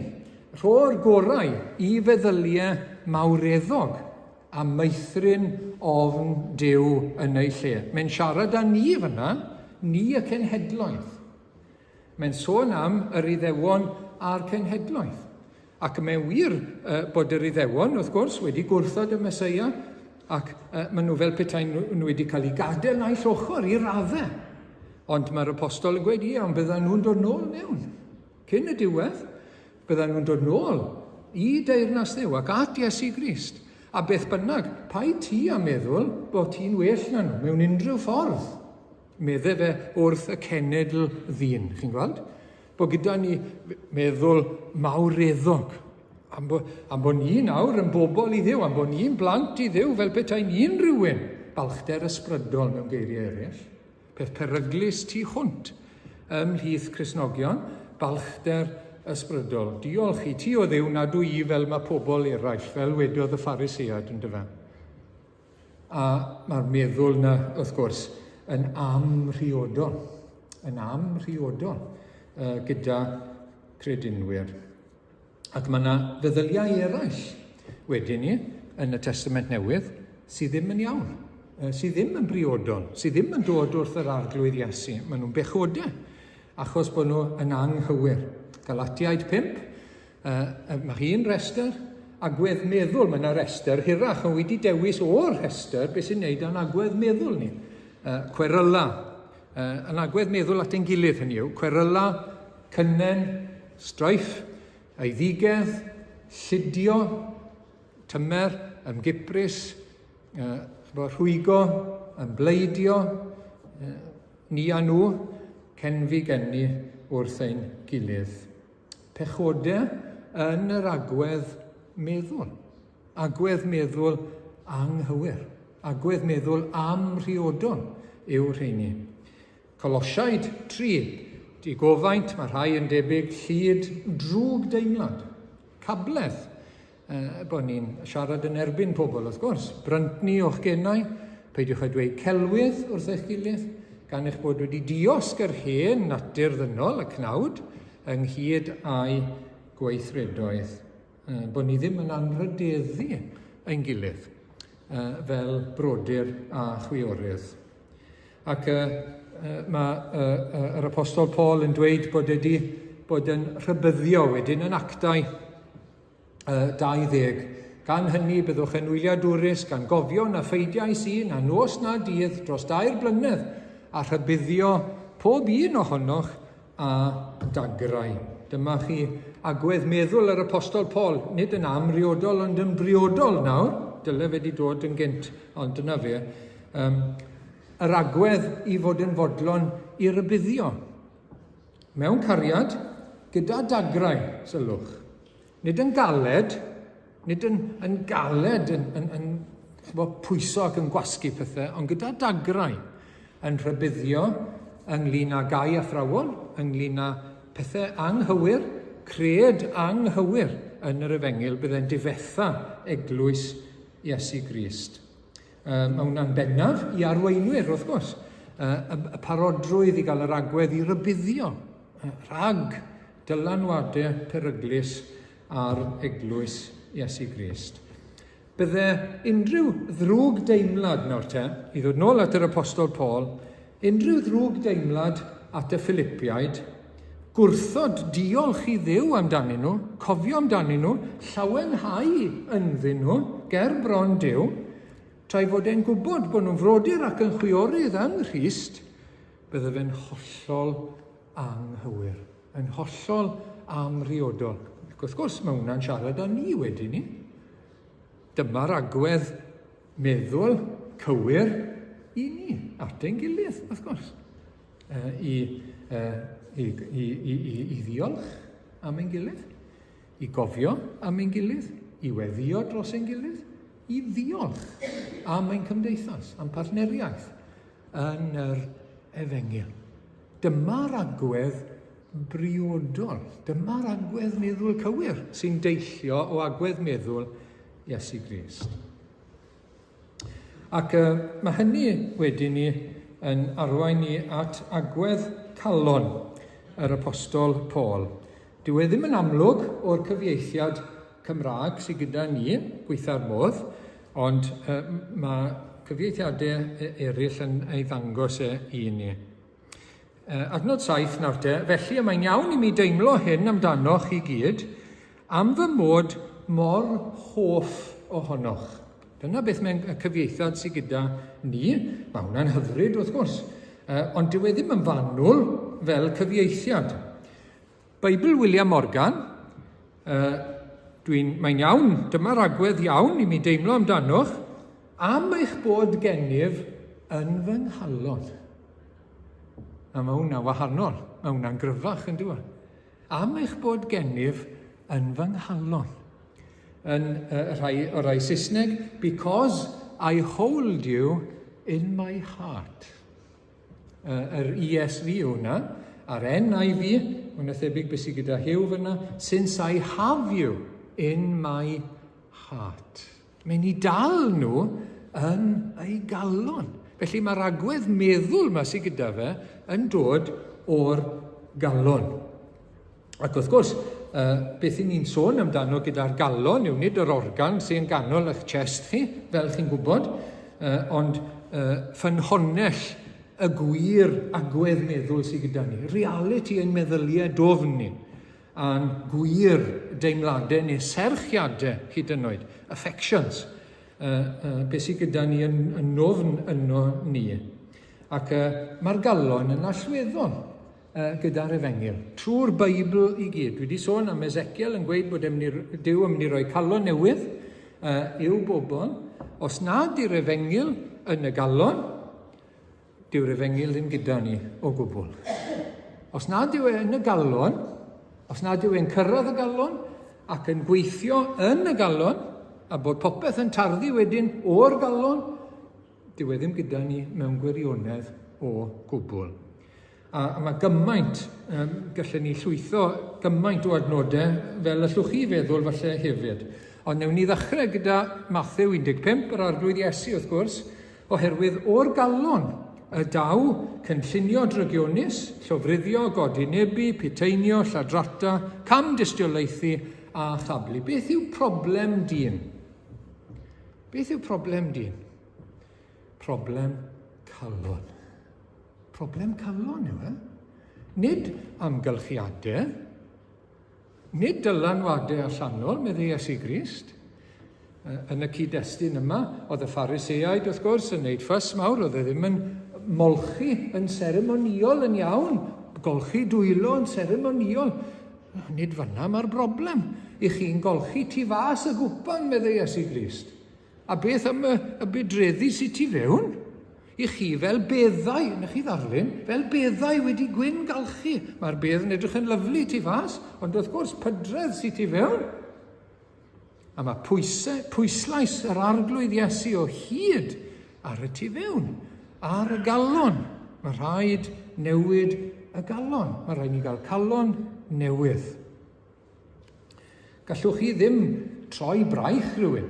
Rho'r gorau i feddyliau mawreddog a meithrin ofn Duw yn ei lle. Mae'n siarad â ni fyna, ni y cenhedloedd. Mae'n sôn am yr Iddewon a'r cenhedloedd. Ac mae'n wir bod yr Iddewon, wrth gwrs, wedi gwrthod y Meseia, ac maen nhw fel petai nhw wedi cael eu gadael naill ochr i raddau. Ond mae'r apostol yn gweud, ie, ond byddan nhw'n dod nôl mewn. Cyn y diwedd, byddan nhw'n dod nôl i deyrnas Dduw ac at Iesu Grist. A beth bynnag, paid ti a meddwl bod ti'n well na nhw mewn unrhyw ffordd. Medde fe wrth y cenedl ddyn. Chi'n gweld? Bod gyda ni meddwl mawreddog. Am bo, am bo ni nawr yn bobl i Dduw, am bo ni'n blant i Dduw fel petai ni'n rhywun. Balchder ysbrydol mewn geiriau eraill. Peth peryglus tu hwnt ymhlith Cristnogion, balchder ysbrydol. Diolch i ti o Dduw nad dwi i fel mae pobl eraill, fel wedodd y Pharisead yn dyfa. A mae'r meddwl 'na, wrth gwrs, yn amhriodol, yn amhriodol uh, gyda credinwyr. Ac mae yna feddyliau eraill wedyn ni yn y Testament Newydd sydd ddim yn iawn, sydd ddim yn briodol, sydd ddim yn dod wrth yr Arglwydd Iesu. Maen nhw'n bechodau achos bod nhw yn anghywir. Galatiaid 5, Uh, mae un rhestr, agwedd meddwl, mae yna rhestr hirach, ond wedi dewis o'r rhestr beth sy'n neud â'n agwedd meddwl ni. Cweryla, yn agwedd meddwl at ein gilydd hynny yw, cweryla, cynnen, straif, aeddigedd, llidio, tymer, ymgiprys, rhwygo, ymbleidio, ni a nhw, cenfigennu wrth ein gilydd. Pechodau yn yr agwedd meddwl. Agwedd meddwl anghywir. Agwedd meddwl amhriodol yw rheini. Colosiaid 3. Digofaint, mae rhai yn debyg, llid, drwg deimlad, cabledd, bod ni'n siarad yn erbyn pobl, wrth gwrs. Bryntni o'ch genau, peidiwch â dweud celwydd wrth eich gilydd, gan eich bod wedi diosg yr hen natur ddynol, y cnawd, ynghyd â'i gweithredoedd. Bod ni ddim yn anrhydeddu ein gilydd fel brodyr a chwiorydd. Ac mae yr Apostol Paul yn dweud bod wedi bod yn rhybuddio wedyn yn actau 20. Gan hynny byddwch yn wyliadwrus, gan gofio na pheidiais i na nos na dydd dros dair blynedd, a rhybuddio pob un ohonoch a dagrau. Dyma chi agwedd meddwl yr Apostol Paul, nid yn amriodol ond yn briodol nawr, dyle fe wedi dod yn gynt, ond dyna fe. Um, yr agwedd i fod yn fodlon i rybuddio. Mewn cariad, gyda dagrau, sylwch. Nid yn galed, nid yn, yn galed, yn, yn, yn chbo, pwyso ac yn gwasgu pethau, ond gyda dagrau yn rhybuddio ynglyn â gau athrawon, ynglyn â pethau anghywir, cred anghywir yn yr efengyl, byddai'n difetha eglwys Iesu Grist. Mae hwnna'n bennaf i arweinwyr, wrth gwrs. Y, y parodrwydd i gael yr agwedd i rybuddio rhag dylanwadau peryglus ar eglwys Iesu Grist. Bydde unrhyw ddrwg deimlad nawr te, i ddod nôl at yr Apostol Paul, unrhyw ddrwg deimlad at y Philipiaid, gwrthod diolch i Dduw amdanyn nhw, cofio amdanyn nhw, llawenhau ynddyn nhw, ger bron Duw, tra'i fod e'n gwybod bod nhw'n frodyr ac yn chwiorydd yng Nghrist, bydde fe'n hollol anghywir, yn hollol amhriodol. Ac wrth gwrs, mae hwnna'n siarad â ni wedyn ni. Dyma'r agwedd meddwl cywir i ni, at ein gilydd, wrth gwrs. I, i, i, i, i, i ddiolch am ein gilydd, i gofio am ein gilydd, i weddio dros ein gilydd, i ddiolch am ein cymdeithas, am partneriaeth yn yr efengyl. Dyma'r agwedd briodol, dyma'r agwedd meddwl cywir sy'n deillio o agwedd meddwl Iesu Grist. Ac uh, mae hynny wedyn ni yn arwain ni at agwedd calon yr Apostol Paul. Dyw e ddim yn amlwg o'r cyfieithiad Cymraeg sydd gyda ni, gweitha'r modd, ond uh, mae cyfieithiadau e-, eraill yn ei ddangos e i ni. Adnod 7 nawr te, felly y mae'n iawn i mi deimlo hyn amdanoch chi gyd, am fy mod mor hoff ohonoch. Dyna beth mae'n y cyfieithiad sydd gyda ni. Mae hwnna'n hyfryd wrth gwrs, ond dyw e ddim yn fanwl fel cyfieithiad. Beibl William Morgan, dwi'n, mae'n iawn, dyma'r agwedd iawn i mi deimlo amdanoch, am eich bod gennyf yn fy nghalon. A mae hwnna'n wahanol, mae hwnna'n gryfach yn dweud. Am eich bod gennyf yn fy nghalon. Yn uh, rhai o rai Saesneg, because I hold you in my heart. Yr ESV yw hwnna, a'r NIV, hwnna thebyg beth sydd gyda Hugh fyna, since I have you in my heart. Mae'n i dal nhw yn ei galon. Felly mae'r agwedd meddwl yma sydd gyda fe yn dod o'r galon. Ac wrth gwrs, uh, beth i ni'n sôn amdano gyda'r galon yw nid yr organ sy'n ganol eich chest chi, fel chi'n gwybod, uh, ond uh, ffynhonnell y gwir agwedd meddwl sydd gyda ni. Reality ein meddyliau dofn ni, a'n gwir deimladau neu serchiadau hyd yn oed, affections, uh, uh, beth sydd gyda ni yn, yn nofn yno ni. Ac uh, mae'r galon yn allweddol gyda'r Efengyl, trwy'r Beibl i gyd. Dwi wedi sôn am Ezekiel yn gweud bod mynd Duw yn mynd i roi calon newydd i'w bobl. Os nad yw'r Efengyl yn y galon, dyw'r Efengyl ddim gyda ni o gwbl. Os nad yw e yn y galon, os nad yw e'n cyrraedd y galon ac yn gweithio yn y galon, a bod popeth yn tarddu wedyn o'r galon, dyw e ddim gyda ni mewn gwirionedd o gwbl. A, a mae gymaint, um, gallen ni llwytho gymaint o adnodau fel allwch chi feddwl falle hefyd. Ond newn ni ddechrau gyda Mathew 15, yr Arglwydd Iesu wrth gwrs, oherwydd o'r galon y daw cynllunio drygionus, llofruddio, godinebu, piteinio, lladrata, cam-dystiolaethu a chablu. Beth yw problem dyn? Beth yw problem dyn? Problem calon. Problem calon yw e. Nid amgylchiadau, nid dylanwadau allanol, meddai Iesu Grist. Yn y cyd-destun yma, oedd y Phariseaid, wrth gwrs, yn gwneud ffys mawr, oedd e ddim yn molchi yn seremonïol yn iawn. golchi dwylo yn seremonïol. Nid fanna mae'r broblem. I chi'n golchi tu fas y gwpan, meddai Iesu Grist. A beth am y, y bydreddi sydd tu fewn? I chi fel beddau, na chi ddarlun, fel beddau wedi gwyn galchu. Mae'r bedd yn edrych yn lyflu tu fas, ond wrth gwrs pydredd sydd tu fewn. A mae pwysau, pwyslais yr arglwydd Iesu o hyd ar y tu fewn, ar y galon. Mae rhaid newid y galon. Mae rhaid ni gael calon newydd. Gallwch chi ddim troi braich rhywun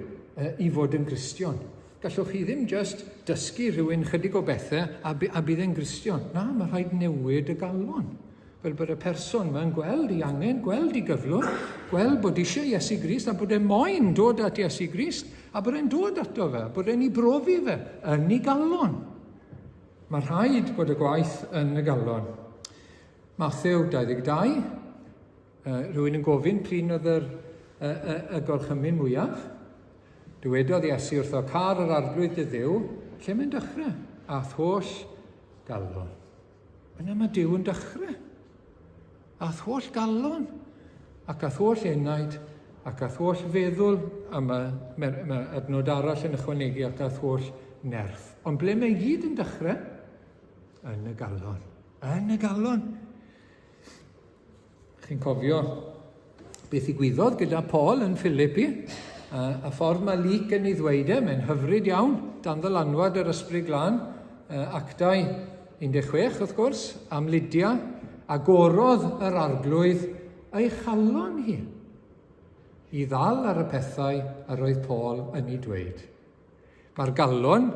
i fod yn Gristion. Gallwch chi ddim just dysgu rhywun chydig o bethau a, a bydd e'n Gristion. Na, mae rhaid newid y galon. Fel bod y person yma'n gweld ei angen, gweld ei gyflwr, gweld bod eisiau Iesu Grist a bod e moyn dod at Iesu Grist a bod e'n dod ato fe, bod e'n ei brofi fe yn ei galon. Mae rhaid bod y gwaith yn y galon. Mathew 22, rhywun yn gofyn pryn oedd yr, y, y, y gorchymyn mwyaf. Dywedodd Iesu wrtho, car yr arglwydd dy ddiw, lle mae'n dechrau? A'th holl galon. Yna mae Duw yn dechrau. A'th holl galon, ac a'th holl enaid, ac a'th holl feddwl, a mae, mae, mae adnod arall yn ychwanegu ac a'th holl nerth. Ond ble mae gyd yn dechrau? Yn y galon. Yn y galon. Chi'n cofio beth ddigwyddodd gyda Paul yn Philippi, a, a ffordd mae Luc yn ei ddweud e, mae'n hyfryd iawn, dan ddylanwad yr Ysbryd Glân, Actau 16 wrth gwrs, am Lydia, agorodd yr arglwydd ei chalon hi i ddal ar y pethau yr oedd Paul yn ei dweud. Mae'r galon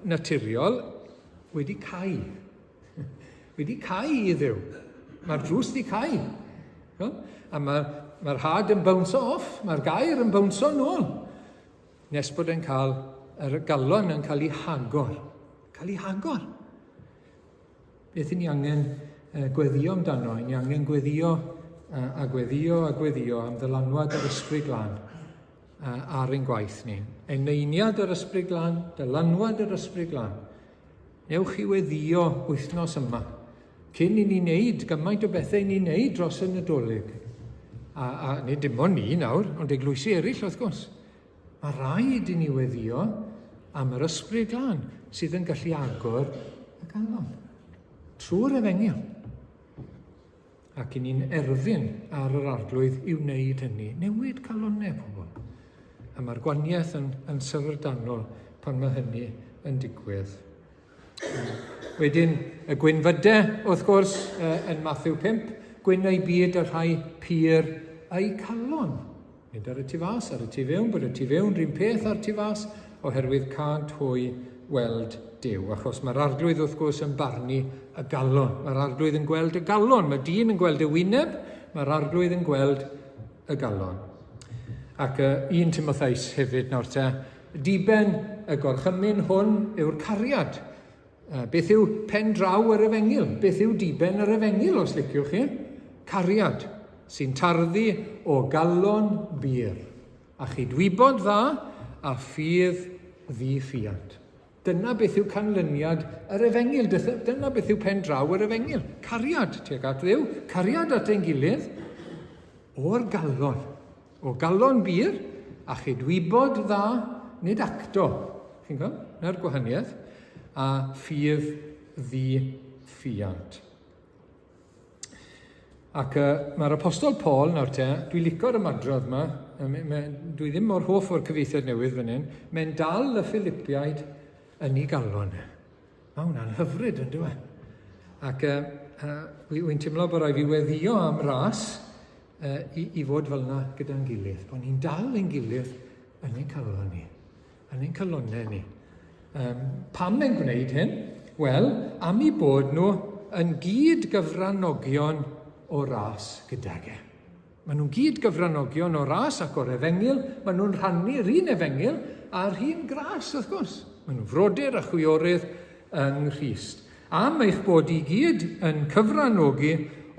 naturiol wedi cau. wedi cau i Dduw. Mae'r drws wedi cau. A mae'r mae had yn bounce off, mae'r gair yn bounce nôl. Nes bod e'n cael, yr galon yn cael ei hagor. Cael ei hagor. Beth i ni angen gweddio amdano? I ni angen gweddio a gweddio a gweddio am ddylanwad yr Ysbryd Glân ar ein gwaith ni. Eneiniad yr Ysbryd Glân, dylanwad yr Ysbryd Glân. Newch chi weddio wythnos yma, cyn i ni wneud gymaint o bethau i ni wneud dros y Nadolig. A, a nid dim ond ni nawr, ond eglwysi eraill wrth gwrs. Mae rhaid i ni weddio am yr Ysbryd Glân sydd yn gallu agor y galon trwy'r efengyl. Ac i ni'n erfyn ar yr Arglwydd i wneud hynny, newid calonnau pobl. A mae'r gwaniaeth yn, yn syfrdanol pan mae hynny yn digwydd. Wedyn, y gwynfydau, wrth gwrs, yn Matthew 5, gwyn ei byd y rhai pur eu calon. Nid ar y tu fas, ar y tu fewn, bod y tu fewn rhywun peth ar tu fas, oherwydd cânt hwy weld Duw. Achos mae'r arglwydd wrth gwrs yn barnu y galon. Mae'r arglwydd yn gweld y galon. Mae dyn yn gweld y wyneb, mae'r arglwydd yn gweld y galon. Ac uh, 1 Timotheus hefyd nawr te, diben y gorchymyn hwn yw'r cariad. Beth yw pen draw yr efengyl? Beth yw diben yr efengyl, os liciwch chi? Cariad sy'n tarddu o galon bur, a chydwybod dda a ffydd ddi-ffiant. Dyna beth yw canlyniad yr efengyl. Dyna beth yw pen draw yr efengyl. Cariad tuag at Dduw, cariad at ein gilydd, o'r galon. O galon bur a chydwybod dda, nid acto. Chi'n gweld? Na'r gwahaniaeth. A ffydd ddi-ffiant. Ac uh, mae'r apostol Paul nawr te, dwi licio'r ymadrodd yma, dwi ddim mor hoff o'r cyfieithiad newydd fan hyn, mae'n dal y Philipiaid yn ei galon. E. Mae hwnna'n hyfryd, yn dweud. Ac uh, uh, wy'n teimlo bod rhaid fi weddio am ras uh, i, i fod fel yna gyda'n gilydd. Bod ni'n dal ein gilydd yn ein calon ni, yn ein calonnau ni. Um, pam mae'n gwneud hyn? Wel, am i bod nhw yn gyd gyfranogion o ras gydag e. Maen nhw'n gyd gyfranogion o ras ac o'r efengyl, maen nhw'n rhannu'r un efengyl a'r un gras, wrth gwrs. Maen nhw'n frodyr a chwiorydd yng Nghrist. Am eich bod i gyd yn cyfranogi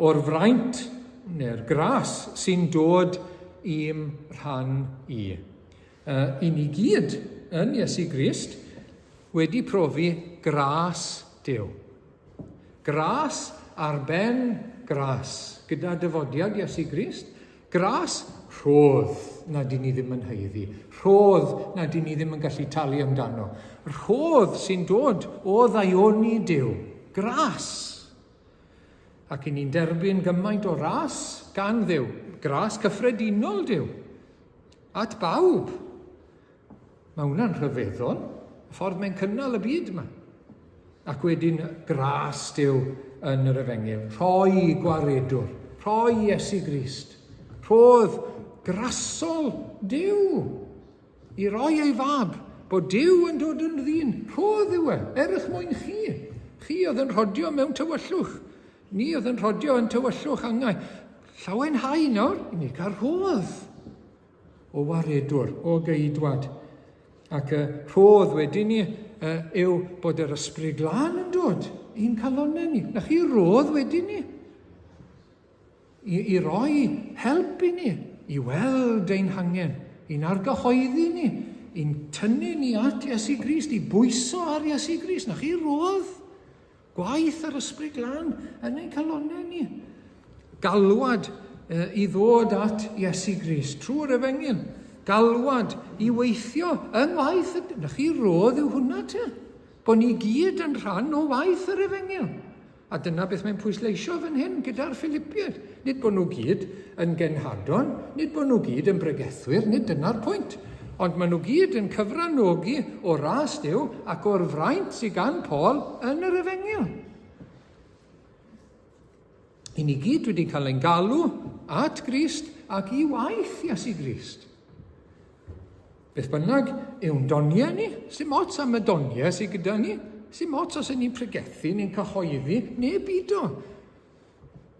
o'r fraint neu'r gras sy'n dod i'm rhan i. Uh, I ni gyd yn Iesu Grist wedi profi gras Duw. Gras ar ben gras gyda dyfodiad Iesu Grist. Gras, rhodd nad i ni ddim yn haeddu. Rhodd nad i ni ddim yn gallu talu amdano. Rhodd sy'n dod o ddaioni Duw. Gras. Ac i ni'n derbyn gymaint o ras gan Dduw. Gras cyffredinol Duw. At bawb. Mae hwnna'n rhyfeddol, y ffordd mae'n cynnal y byd yma. Ac wedyn gras Duw yn yr efengyl, rhoi gwaredwr, rhoi Iesu Grist, rhodd grasol Duw i roi ei fab, bod Duw yn dod yn ddyn, rhodd yw e, er eich mwyn chi. Chi oedd yn rhodio mewn tywyllwch, ni oedd yn rhodio yn tywyllwch angau. Llawenhau nawr, i ni cael rhodd. O waredwr, o geidwad. Ac y rhodd wedyn ni yw bod yr Ysbryd Glân yn dod i'n calonnau ni. Na chi rodd wedyn ni i, i roi help i ni, i weld ein hangen, i'n argyhoeddi ni, i'n tynnu ni at Iesu Grist, i bwyso ar Iesu Grist. Na chi rodd. Gwaith yr Ysbryd Glân yn ein calonnau ni. Galwad i ddod at Iesu Grist trwy'r efengyl. Galwad i weithio yng ngwaith y... Na chi rodd yw hwnna te. Bod ni gyd yn rhan o waith yr efengyl. A dyna beth mae'n pwysleisio fan hyn gyda'r Philipiaid. Nid bod nhw gyd yn genhadon, nid bod nhw gyd yn bregethwyr, nid dyna'r pwynt. Ond maen nhw gyd yn cyfranogi o ras Duw ac o'r fraint sydd gan Paul yn yr efengyl. I ni gyd wedi cael ein galw at Grist ac i waith Iesu Grist. Beth bynnag yw'n doniau ni, sy'n ots am y doniau sydd gyda ni, sy'n ots os ydyn ni'n pregethu neu'n cyhoeddi neu bido.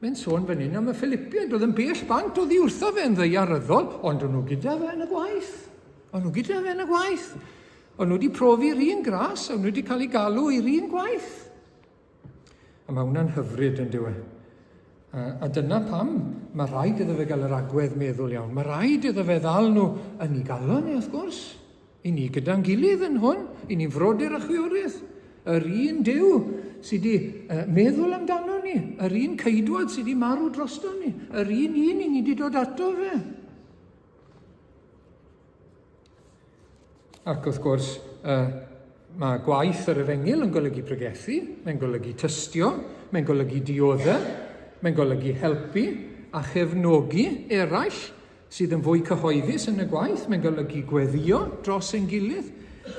Mae'n sôn fan hyn am y Philipiaid, oedd yn bell bant oddi wrtho fe yn ddaearyddol, ond o'n nhw gyda fe yn y gwaith. O'n nhw gyda fe yn y gwaith. O'n nhw wedi profi'r un gras, o'n nhw wedi cael eu galw i'r un gwaith. A mae hwnna'n hyfryd yn dyw e. A, a dyna pam mae rhaid iddo fe gael yr agwedd meddwl iawn. Mae rhaid iddo fe ddal nhw yn ei galon e, wrth gwrs. I ni gyda'n gilydd yn hwn, i ni'n frodyr a chwiorydd. Yr un Duw sydd wedi uh, meddwl amdano ni, yr un ceidwad sydd wedi marw drosto ni, yr un un i ni wedi dod ato fe. Ac wrth gwrs, uh, mae gwaith yr efengyl yn golygu pregethu, mae'n golygu tystio, mae'n golygu dioddef, mae'n golygu helpu a chefnogi eraill sydd yn fwy cyhoeddus yn y gwaith, mae'n golygu gweddïo dros ein gilydd,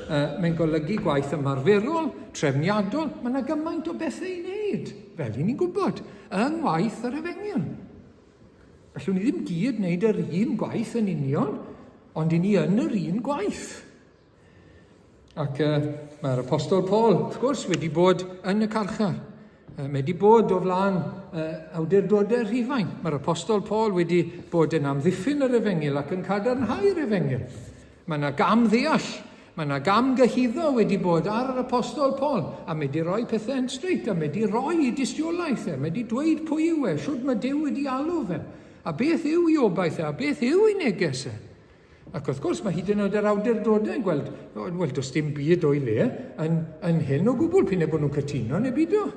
uh, mae'n golygu gwaith ymarferol, trefniadol, mae yna gymaint o bethau i wneud, fel i ni'n gwybod, yng ngwaith yr efengyl. Allwn ni ddim gyd wneud yr un gwaith yn union, ond i ni yn yr un gwaith. Ac uh, mae'r Apostol Paul, wrth gwrs, wedi bod yn y carchar. Uh, mae wedi bod o flaen uh, awdurdodau Rhufain. Mae'r Apostol Paul wedi bod yn amddiffyn yr efengyl ac yn cadarnhau'r efengyl. Mae yna gam ddeall, mae yna gam gyhuddo wedi bod ar yr Apostol Paul, a mae wedi rhoi pethau yn straight, a mae wedi rhoi i dystiolaeth e, mae wedi dweud pwy yw e, siwt mae Duw wedi alw fe, a beth yw ei obaith e, a beth yw ei neges e. Ac wrth gwrs, mae hyd yn oed yr awdurdodau yn gweld, wel, does dim byd o'i le yn, yn hyn o gwbl, p'un bod nhw'n cytuno neu beidio.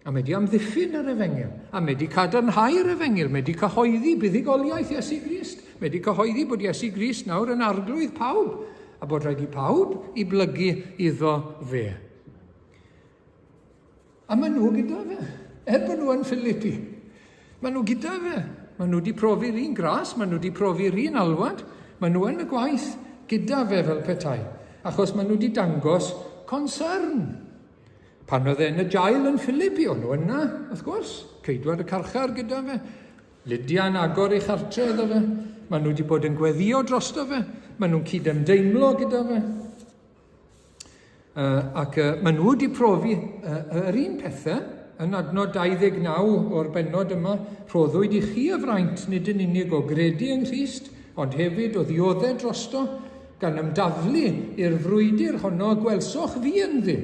A mae di amddiffyn yr efengyl, a mae di cadarnhau'r efengyl, mae di cyhoeddi buddugoliaeth Iesu Grist, mae di cyhoeddi bod Iesu Grist nawr yn arglwydd pawb, a bod rhaid i pawb i blygu iddo fe. A maen nhw gyda fe, er bod nhw yn Philippi. Maen nhw gyda fe. Maen nhw wedi profi'r un gras, maen nhw wedi profi'r un alwad, maen nhw yn y gwaith gyda fe fel petai, achos maen nhw wedi dangos concern. Pan oedd e yn y jail yn Philippi, o'n nhw yna, wrth gwrs, ceidwad y carchar gyda fe, Lydia'n agor ei chartre iddo fe, maen nhw wedi bod yn gweddio drosto fe, maen nhw'n cydymdeimlo gyda fe. Uh, ac uh, maen nhw wedi profi uh, yr un pethau yn adnod 29 o'r bennod yma, rhoddwyd i chi y fraint nid yn unig o gredu yng Nghrist, ond hefyd o ddioddef drosto, gan ymdaflu i'r frwydr honno y gwelsoch fi ynddi,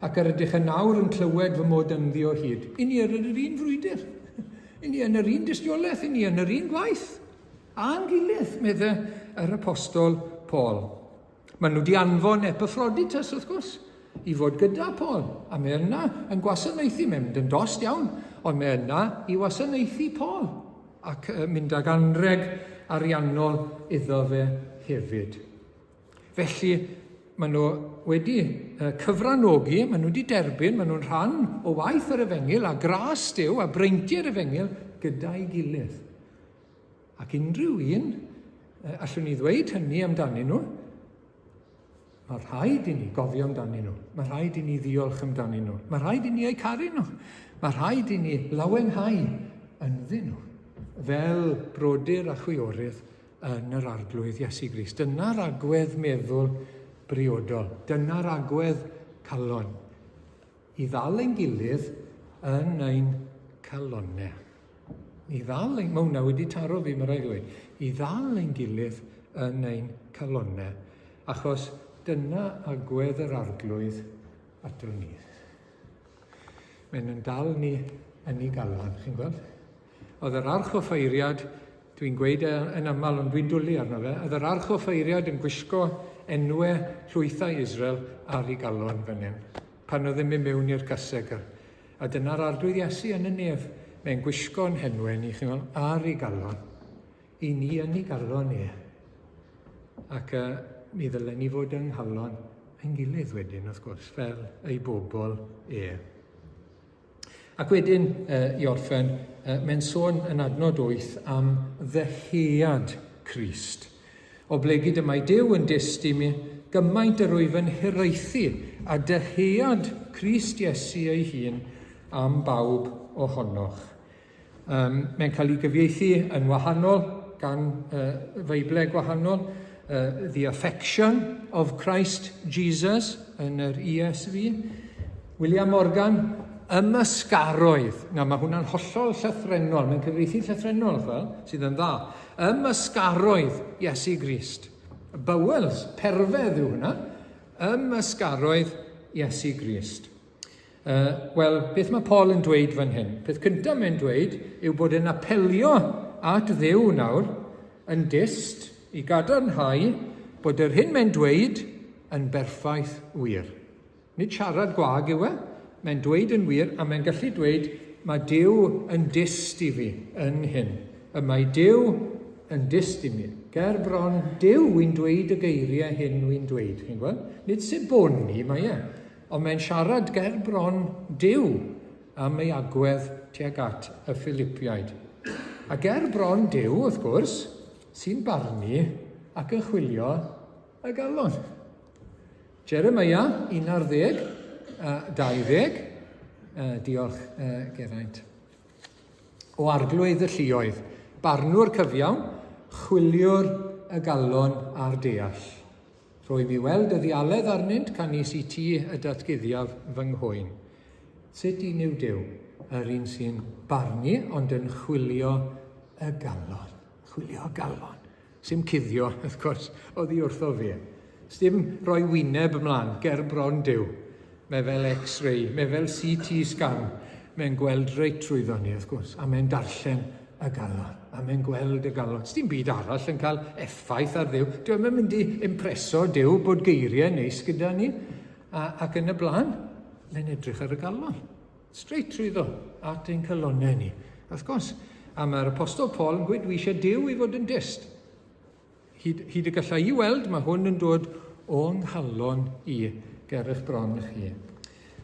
ac yr ydych yn awr yn clywed fy mod ynddi o hyd. I ni ar yr un frwydr, i ni yn yr un dystiolaeth, i ni yn yr un gwaith, a'n gilydd, medde yr apostol Paul. Maen nhw wedi anfon Epaphroditus, wrth gwrs. i fod gyda Paul. A mae yna yn gwasanaethu, mae'n mynd yn dost iawn, ond mae yna i wasanaethu Paul ac mynd ag anreg ariannol iddo fe hefyd. Felly, maen nhw wedi cyfranogi, maen nhw wedi derbyn, maen nhw'n rhan o waith yr efengyl a gras Duw a breintiau'r efengyl gyda'i gilydd. Ac unrhyw un, allwn ni ddweud hynny amdanyn nhw, mae rhaid i ni gofio amdanyn nhw. Mae rhaid i ni ddiolch amdanyn nhw. Mae rhaid i ni eu caru nhw. Mae rhaid i ni lawenhau ynddyn nhw fel brodyr a chwiorydd yn yr Arglwydd Iesu Grist. Dyna'r agwedd meddwl briodol. Dyna'r agwedd calon. I ddal ein gilydd yn ein calonnau. I ddal ein... Mae hwnna wedi taro fi, mae rhaid ddweud. I ddal ein gilydd yn ein calonnau. Achos dyna agwedd yr Arglwydd ato ni. Mae'n yn dal ni yn ei galon, chi'n gweld? Oedd yr archoffeiriad, dwi'n gweud e yn aml ond dwi'n dwlu arno fe, oedd yr archoffeiriad yn gwisgo enwau llwythau Israel ar ei galon fan hyn, pan oedd e'n mynd mewn i'r cysegr. A dyna'r Arglwydd Iesu yn y nef, mae'n gwisgo'n henwau ni, chi'n gweld, ar ei galon. I ni yn ei galon e. Ac uh, mi ddylen ni fod yng nghalon ein gilydd wedyn, wrth gwrs, fel ei bobl e. Ac wedyn, i orffen, mae'n sôn yn adnod 8 am ddyhead Crist. Oblegid y mae Duw yn dyst i mi, gymaint yr wyf yn hiraethu a dyhead Crist Iesu ei hun am bawb ohonoch. Um, mae'n cael ei gyfieithu yn wahanol gan uh, Feiblau gwahanol. The Affection of Christ Jesus yn yr ESV. William Morgan, ymysgaroedd. Na, mae hwnna'n hollol llythrenol. Mae'n cyfieithu llythrenol, fel, sydd yn dda. Ymysgaroedd Iesu Grist. Bowels, perfedd yw hwnna. Ymysgaroedd Iesu Grist. Uh, Wel, beth mae Paul yn dweud fan hyn? Peth cyntaf mae'n dweud yw bod e'n apelio at Dduw nawr yn dyst i gadarnhau bod yr hyn mae'n dweud yn berffaith wir. Nid siarad gwag yw e, mae'n dweud yn wir a mae'n gallu dweud mae Duw yn dyst i fi yn hyn. Y mae Duw yn dyst i mi. Ger bron Duw wy'n dweud y geiriau hyn wy'n dweud. Chi'n gweld? Nid seboni mae e. Ond mae'n siarad ger bron Duw am ei agwedd tuag at y Philipiaid. A ger bron Duw, wrth gwrs, sy'n barnu ac yn chwilio y galon. Jeremiah 11, 20. Diolch, Geraint. O Arglwydd y lluoedd, barnwr cyfiawn, chwiliwr y galon a'r deall. Rhoi mi weld y ddialedd arnynt, canys i ti y datguddiaf fy nghwyn. Sut un yw Duw? Yr un sy'n barnu ond yn chwilio y galon. Chwilio y galon. Sdim cuddio, wrth gwrs, oddi wrtho fe. Sdim rhoi wyneb ymlaen ger bron Duw. Mae fel X-ray, mae fel CT scan. Mae'n gweld reit trwyddo ni, wrth gwrs, a mae'n darllen y galon, a mae'n gweld y galon. Sdim byd arall yn cael effaith ar Dduw. Dwi ddim yn mynd i impreso Duw bod geiriau neis gyda ni, a, ac yn y blaen, mae'n edrych ar y galon. Straight trwyddo at ein calonnau ni. Wrth gwrs, a mae'r Apostol Paul yn gweud, dwi eisiau Duw i fod yn dyst. Hyd, hyd y galla i weld, mae hwn yn dod o nghalon i ger eich bron chi.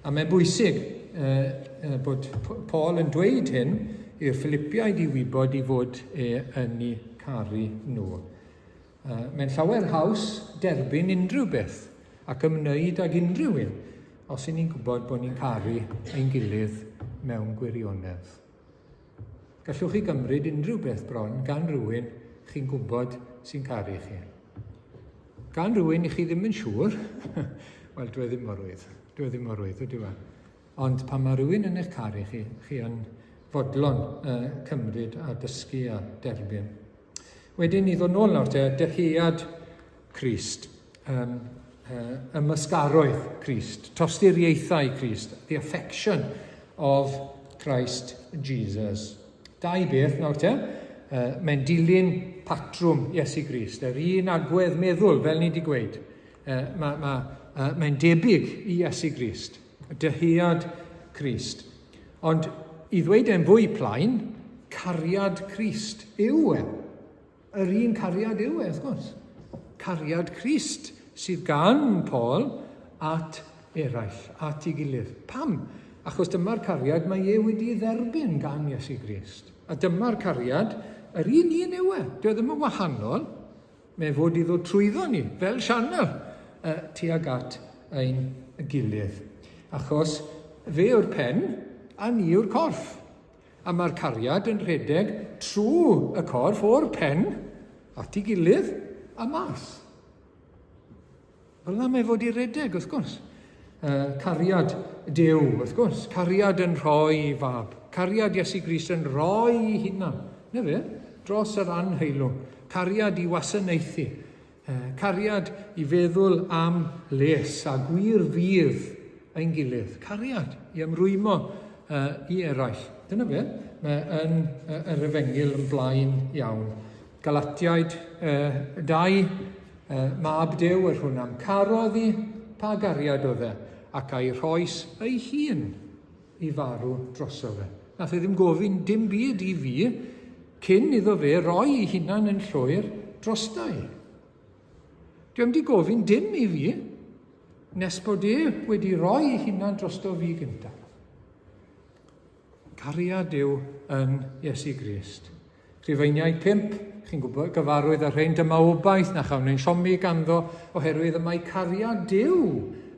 A mae'n bwysig eh, eh, bod Paul yn dweud hyn i'r Philippiaid i wybod i fod e yn eu caru nhw. Uh, mae'n llawer haws derbyn unrhyw beth ac ymwneud ag unrhyw un os y'n ni'n gwybod bod ni'n caru ein gilydd mewn gwirionedd. Gallwch chi gymryd unrhyw beth bron gan rywun chi'n gwybod sy'n caru chi. Gan rywun i chi ddim yn siŵr, wel, dwi e ddim mor rwydd. Dwi e ddim mor rwydd, ydyw e. Ond pan mae rhywun yn eich caru chi, chi yn fodlon uh, cymryd a dysgu a derbyn. Wedyn i ddod nôl nawr te, dyhead Crist, um, uh, ymysgaroedd Crist, tosturiaethau Crist, the affection of Christ Jesus. Dau beth nawr te, uh, mae'n dilyn patrwm Iesu Grist, yr un agwedd meddwl, fel ni wedi gweud. Uh, mae ma, mae'n debyg i Iesu Grist, dyhead Crist. Ond i ddweud e'n fwy plaen, cariad Crist yw e. Yr un cariad yw e, wrth gwrs. Cariad Crist sydd gan Paul at eraill, at ei gilydd. Pam? Achos dyma'r cariad mae e wedi ei dderbyn gan Iesu Grist. A dyma'r cariad, yr un un yw e. Dyw e ddim yn wahanol. Mae e fod i ddod trwyddo ni, fel sianel, tuag at ein gilydd. Achos fe yw'r pen a ni yw'r corff. A mae'r cariad yn rhedeg trwy y corff o'r pen at ei gilydd a mas. Fel yna mae fod i redeg, wrth gwrs. Cariad Duw, wrth gwrs. Cariad yn rhoi fab. Cariad Iesu Grist yn rhoi i hunan. Na fe? Dros yr anheilwng. Cariad i wasanaethu. Cariad i feddwl am les a gwir fydd ein gilydd. Cariad i ymrwymo i eraill. Dyna fe, mae yn yr efengyl yn blaen iawn. Galatiaid 2, mab Duw yr hwn am carodd i, pa gariad oedd e, ac a'i rhoes ei hun i farw droso fe. Nath e ddim gofyn dim byd i fi cyn iddo fe roi ei hunan yn llwyr drosta i. Dwi am di gofyn dim i fi nes bod e wedi roi ei hunan drosto fi gyntaf. Cariad yw yn Iesu Grist. Rhufeiniaid 5, chi'n gwybod, gyfarwydd â rhain, dyma obaith na chawn ein siomi ganddo, oherwydd y mae cariad Duw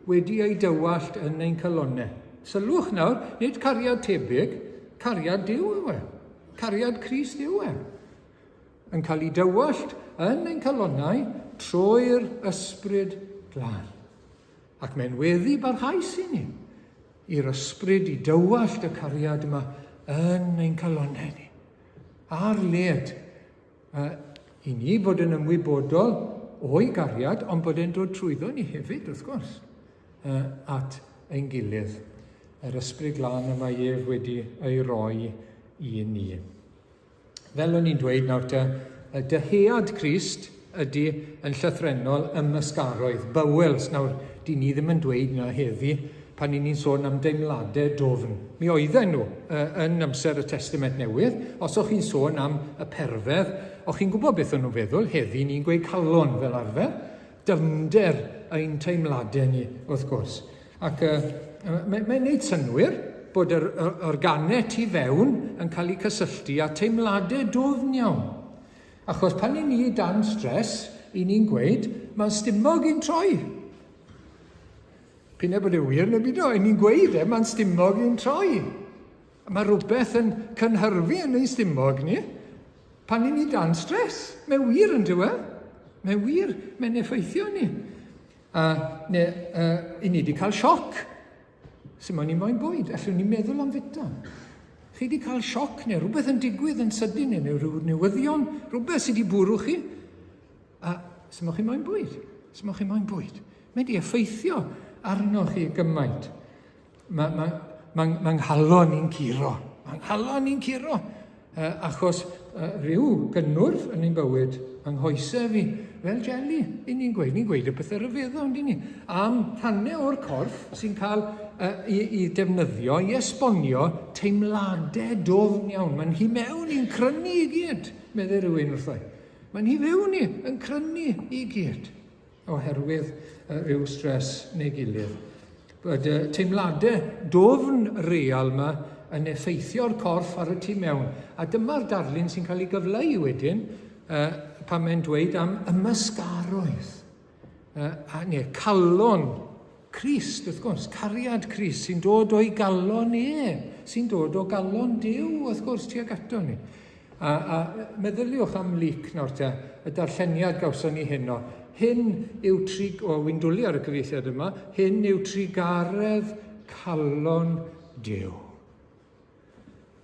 wedi ei dywallt yn ein calonnau. Sylwch nawr, nid cariad tebyg, cariad Duw yw e. Cariad Crist yw e. Yn cael ei dywallt yn ein calonnau trwy'r Ysbryd Glân. Ac mae'n weddi barhaus i ni, i'r Ysbryd i dywallt y cariad yma yn ein calonnau ni. Ar led, uh, i ni fod yn ymwybodol o'i gariad, ond bod e'n dod trwyddo ni hefyd, wrth gwrs, uh, at ein gilydd. Yr Ysbryd Glân y mae ef wedi ei roi i ni. Fel o'n i'n dweud nawr te, y dyhead Crist ydy yn llythrennol ymysgaroedd, bowels. Nawr, dyn ni ddim yn dweud na heddi pan ni'n sôn am deimladau dwfn. Mi oedden nhw yn amser y Testament Newydd. Os o'ch chi'n sôn am y perfedd, o'ch chi'n gwybod beth o'n nhw'n feddwl. Heddi ni'n gweud calon fel arfer. Dyfnder ein teimladau ni, wrth gwrs. Ac uh, mae'n mae neud synnwyr bod yr, yr organau tu fewn yn cael eu cysylltu â teimladau dwfn iawn. Achos pan i ni dan stres, i ni'n gweud, mae'n stumog i'n troi. P'un ai bod e wir neu beidio, i ni'n gweud e, mae'n stumog i'n troi. Mae rhywbeth yn cynhyrfu yn ein stumog ni pan i ni dan stres. Mae'n wir yn dyw e? Mae'n wir, mae'n effeithio ni. A ne, uh, i ni wedi cael sioc. Sy'n moyn i moyn bwyd, allwn ni meddwl am fita. Chi wedi cael sioc neu rhywbeth yn digwydd yn sydyn neu rhyw newyddion, rhywbeth sydd wedi bwrw chi. A sy'n moyn chi moyn bwyd. Sy'n moyn chi moyn bwyd. Mae wedi effeithio arnoch chi gymaint. Mae ma, ma, ma nghalon i'n curo. Mae nghalon i'n curo. Achos rhyw gynnwrf yn ein bywyd, yng nghoesau fi, fel jeli, i ni'n gweud, ni'n gweud y pethau rhyfeddol, ond ni, am rhannau o'r corff sy'n cael i, i defnyddio i esbonio teimladau dwfn iawn. Mae'n hi mewn i'n crynu i gyd, meddai rhywun wrtho i. Mae'n hi fewn i yn crynu i gyd. oherwydd rhyw stress neu gilydd. Bod y teimladau dwfn real yma yn effeithio'r corff ar y tu mewn. A dyma'r darlun sy'n cael ei gyfleu wedyn uh, pan mae'n dweud am ymysgaroedd. Uh, a, neu calon Crist, wrth gwrs, cariad Crist sy'n dod o'i galon e, sy'n dod o galon Duw, wrth gwrs, tuag ato ni. A, a meddyliwch am Luc nawr te, y darlleniad gawson ni heno. Hyn yw tri... O, wy'n dwlu ar y cyfieithiad yma. Hyn yw trugaredd calon Duw.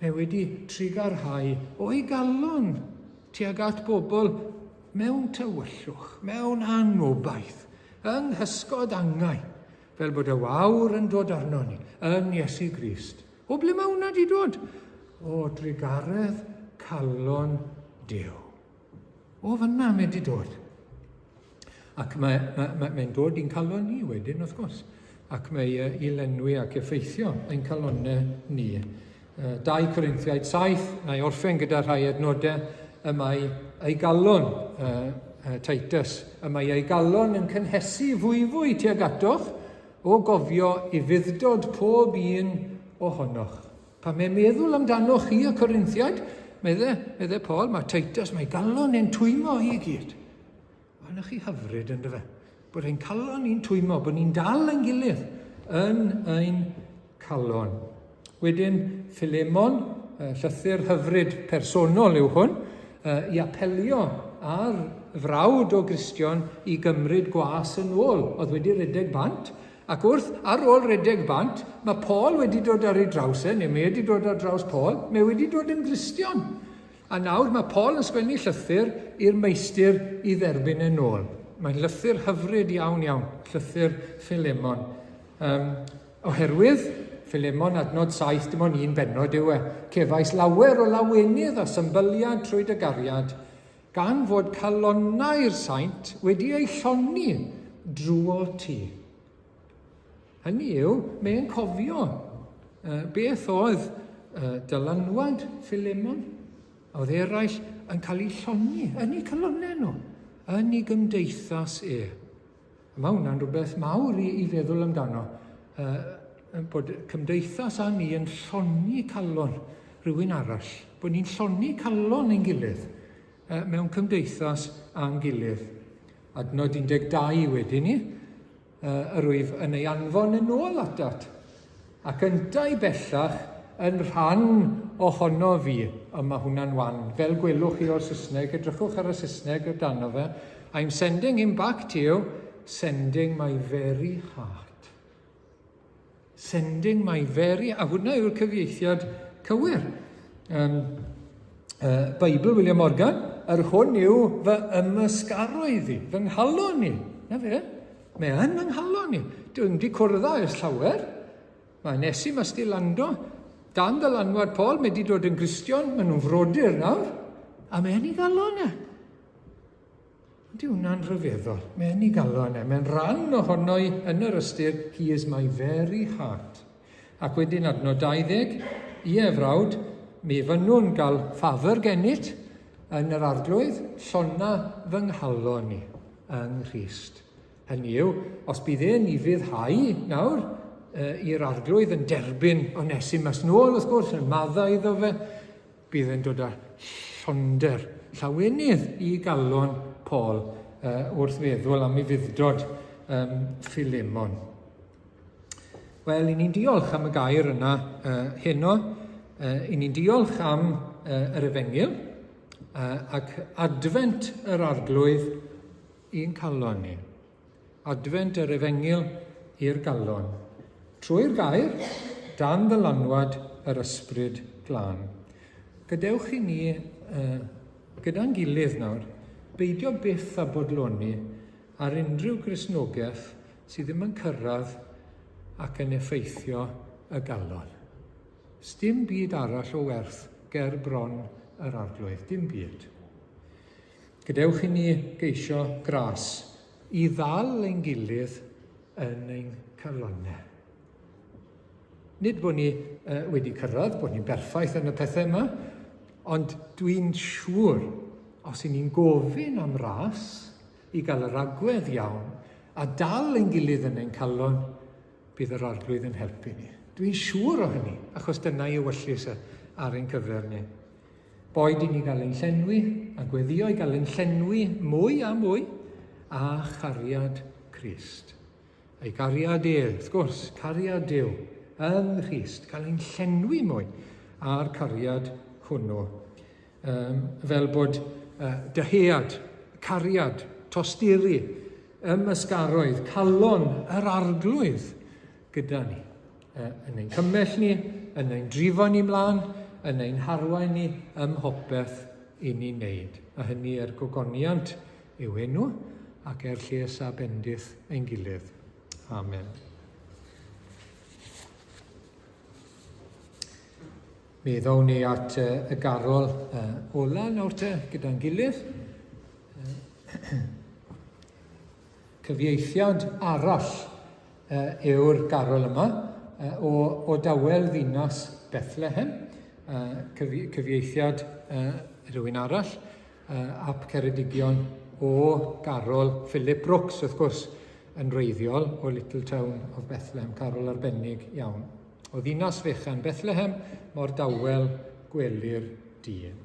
Mae wedi trugarhau o'i galon tuag at bobl mewn tywyllwch, mewn anobaith, yng nghysgod angau, fel bod y wawr yn dod arno ni, yn Iesu Grist. O ble mae hwnna di dod? O drugaredd calon Duw. O fyna mae di dod. Ac mae'n mae, mae, mae dod i'n calon ni wedyn, wrth gwrs. Ac mae i lenwi ac effeithio ein calonnau ni. 2 Corinthiaid 7, na i orffen gyda rhai adnodau, y mae ei galon, Titus, y mae ei galon yn cynhesu fwyfwy tuag atoch o gofio ufudd-dod pob un ohonoch. Pan mae'n meddwl amdanoch chi y Corinthiaid, medde, medde Paul, mae Titus, mae galon e'n twymo i gyd. Mae'n chi hyfryd ynddo fe? Bod ein calon ni'n twymo, bod ni'n dal ein gilydd yn ein calon. Wedyn, Philemon, llythyr hyfryd personol yw hwn, i apelio ar frawd o Gristion i gymryd gwas yn ôl, oedd wedi rhedeg bant, ac wrth, ar ôl rhedeg bant, mae Paul wedi dod ar ei draws e, neu mae wedi dod ar draws Paul, mae wedi dod yn Gristion. A nawr mae Paul yn sgwennu llythyr i'r meistr i dderbyn e'n ôl. Mae'n lythyr hyfryd iawn iawn, llythyr Philemon. Um, oherwydd, Philemon adnod 7, dim ond un bennod yw e, cefais lawer o lawenydd a symbyliad trwy dy gariad, gan fod calonnau'r saint wedi eu llonni drwy ti. Hynny yw, mae'n cofio beth oedd dylanwad Philemon, a oedd eraill yn cael eu llonni yn eu calonnau nhw, yn ei gymdeithas e. A mae hwnna'n rhywbeth mawr i, i feddwl amdano, bod cymdeithas a ni yn llonni calon rhywun arall, bod ni'n llonni calon ein gilydd mewn cymdeithas â'n gilydd. Adnod 12 wedyn ni, yr wyf yn ei anfon yn ôl atat, ac yntau bellach yn rhan ohono fi. Ond mae hwnna'n wan. Fel gwelwch chi o'r Saesneg, edrychwch ar y Saesneg o dano fe. I'm sending him back to you, sending my very heart. Sending my very... A hwnna yw'r cyfieithiad cywir. Um, Beibl William Morgan, yr hwn yw fy ymysgaroedd i, fy nghalon i. Na fe, mae yn fy nghalon i. Dwi'n wedi cwrdd â ers llawer. Mae Nesi Mastilando, dan ddylanwad Paul, mae wedi dod yn Gristion, maen nhw'n frodyr nawr, a mae yn ei galon e. Ydy hwnna'n rhyfeddol? Mae yn ei galon e. Mae'n rhan ohono i yn yr ystyr, he is my very heart. Ac wedyn adnod 20, ie frawd, mi fynnwn gael ffafr gennyt yn yr arglwydd, llona fy nghalon i yng Nghrist. Hynny yw, os bydd e'n ufuddhau nawr i'r arglwydd yn derbyn Onesimus nôl, wrth gwrs, yn maddau iddo fe, Bydd e'n dod â llonder, llawenydd i galon Paul uh, wrth feddwl am ufudd-dod um, Philemon. Wel, i ni'n diolch am y gair yna uh, heno. Uh, I ni'n diolch am uh, yr efengyl uh, ac adfent yr arglwydd i'n calon ni. Adfent yr Efengyl i'r galon. Trwy'r gair, dan ddylanwad yr Ysbryd Glân. Gadewch i ni, uh, gyda'n gilydd nawr, beidio byth â bodloni ar unrhyw Gristnogaeth sydd ddim yn cyrraedd ac yn effeithio y galon. Sdim byd arall o werth ger bron yr Arglwydd, dim byd. Gadewch i ni geisio gras i ddal ein gilydd yn ein calonnau. Nid bod ni wedi cyrraedd, bod ni'n berffaith yn y pethau yma, ond dwi'n siŵr os y'n ni'n gofyn am ras i gael yr agwedd iawn a dal ein gilydd yn ein calon, bydd yr Arglwydd yn helpu ni. Dwi'n siŵr o hynny, achos dyna ei ewyllys e ar ein cyfer ni. Boed i ni gael ein llenwi, a gweddio i gael ein llenwi mwy a mwy â chariad Crist. Ei gariad e, wrth gwrs, cariad Duw yng Nghrist, cael ein llenwi mwy â'r cariad hwnnw. Um, fel bod uh, dyhead, cariad, tosturi, ymysgaroedd, calon yr arglwydd gyda ni. Yn ein cymell ni, yn ein drifo ni mlaen, yn ein harwain ni ym mhopeth i ni'n neud. A hynny er gogoniant yw enw ac er lles a bendith ein gilydd. Amen. Mi ddown ni at y garol ola nawr te gyda'n gilydd. Cyfieithiad arall yw'r garol yma o, o dawel ddinas Bethlehem, cyfieithiad rhywun arall, ap Ceredigion o garol Philip Brooks, wrth gwrs, yn wreiddiol o Little Town of Bethlehem, carol arbennig iawn. O ddinas fechan Bethlehem, mor dawel gwelir dyn.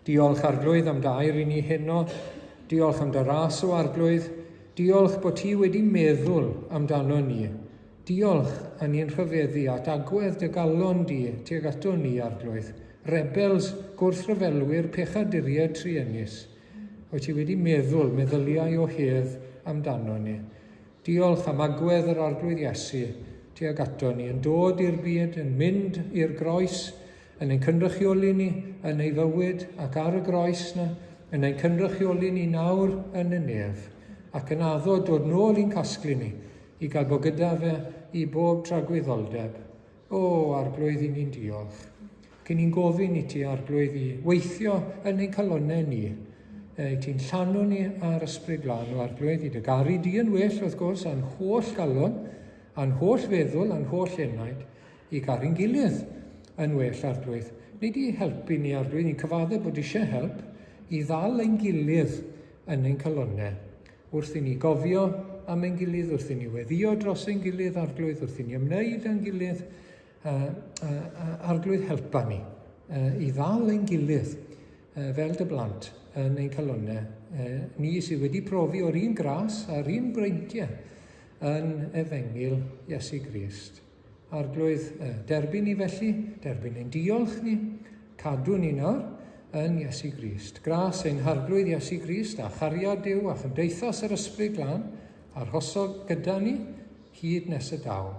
Diolch Arglwydd am dy air i ni heno. Diolch am dy ras o Arglwydd. Diolch bod ti wedi meddwl amdano ni. Diolch, a ni'n rhyfeddu at agwedd dy galon di tuag ato ni, Arglwydd. Rebels, gwrthryfelwyr, pechaduriaid truenus. Wyt ti wedi meddwl meddyliau o hedd amdano ni. Diolch am agwedd yr Arglwydd Iesu tuag ato ni, yn dod i'r byd, yn mynd i'r groes, yn ein cynrychioli ni yn ei fywyd ac ar y groes na, yn ein cynrychioli ni nawr yn y nef, ac yn addo dod nôl i'n casglu ni, i gael bod gyda fe i bob tragwyddoldeb. O, Arglwydd, i ni'n diolch. Ac i ni'n gofyn i ti, Arglwydd, i weithio yn ein calonnau ni. E, I ti'n llanw ni ar Ysbryd Glân, o Arglwydd, i dy garu di yn well, wrth gwrs, a'n holl galon, a'n holl feddwl, a'n holl enaid, i garu'n gilydd yn well, Arglwydd. Neu di helpu ni, Arglwydd, ni'n cyfadde bod eisiau help i ddal ein gilydd yn ein calonnau. Wrth i ni gofio am ein gilydd, wrth i ni weddio dros ein gilydd, Arglwydd, wrth i ni ymwneud â'n gilydd, uh, uh, uh, Arglwydd helpa ni uh, i ddal ein gilydd uh, fel dy blant yn ein calonnau. Uh, ni sydd wedi profi o'r un gras a'r un breintiau yn efengyl Iesu Grist. Arglwydd, derbyn ni felly, derbyn ein diolch ni, cadw ni nawr yn Iesu Grist. Gras ein Harglwydd Iesu Grist a chariad Duw a chymdeithas yr Ysbryd Glân arhoso gyda ni hyd nes y daw.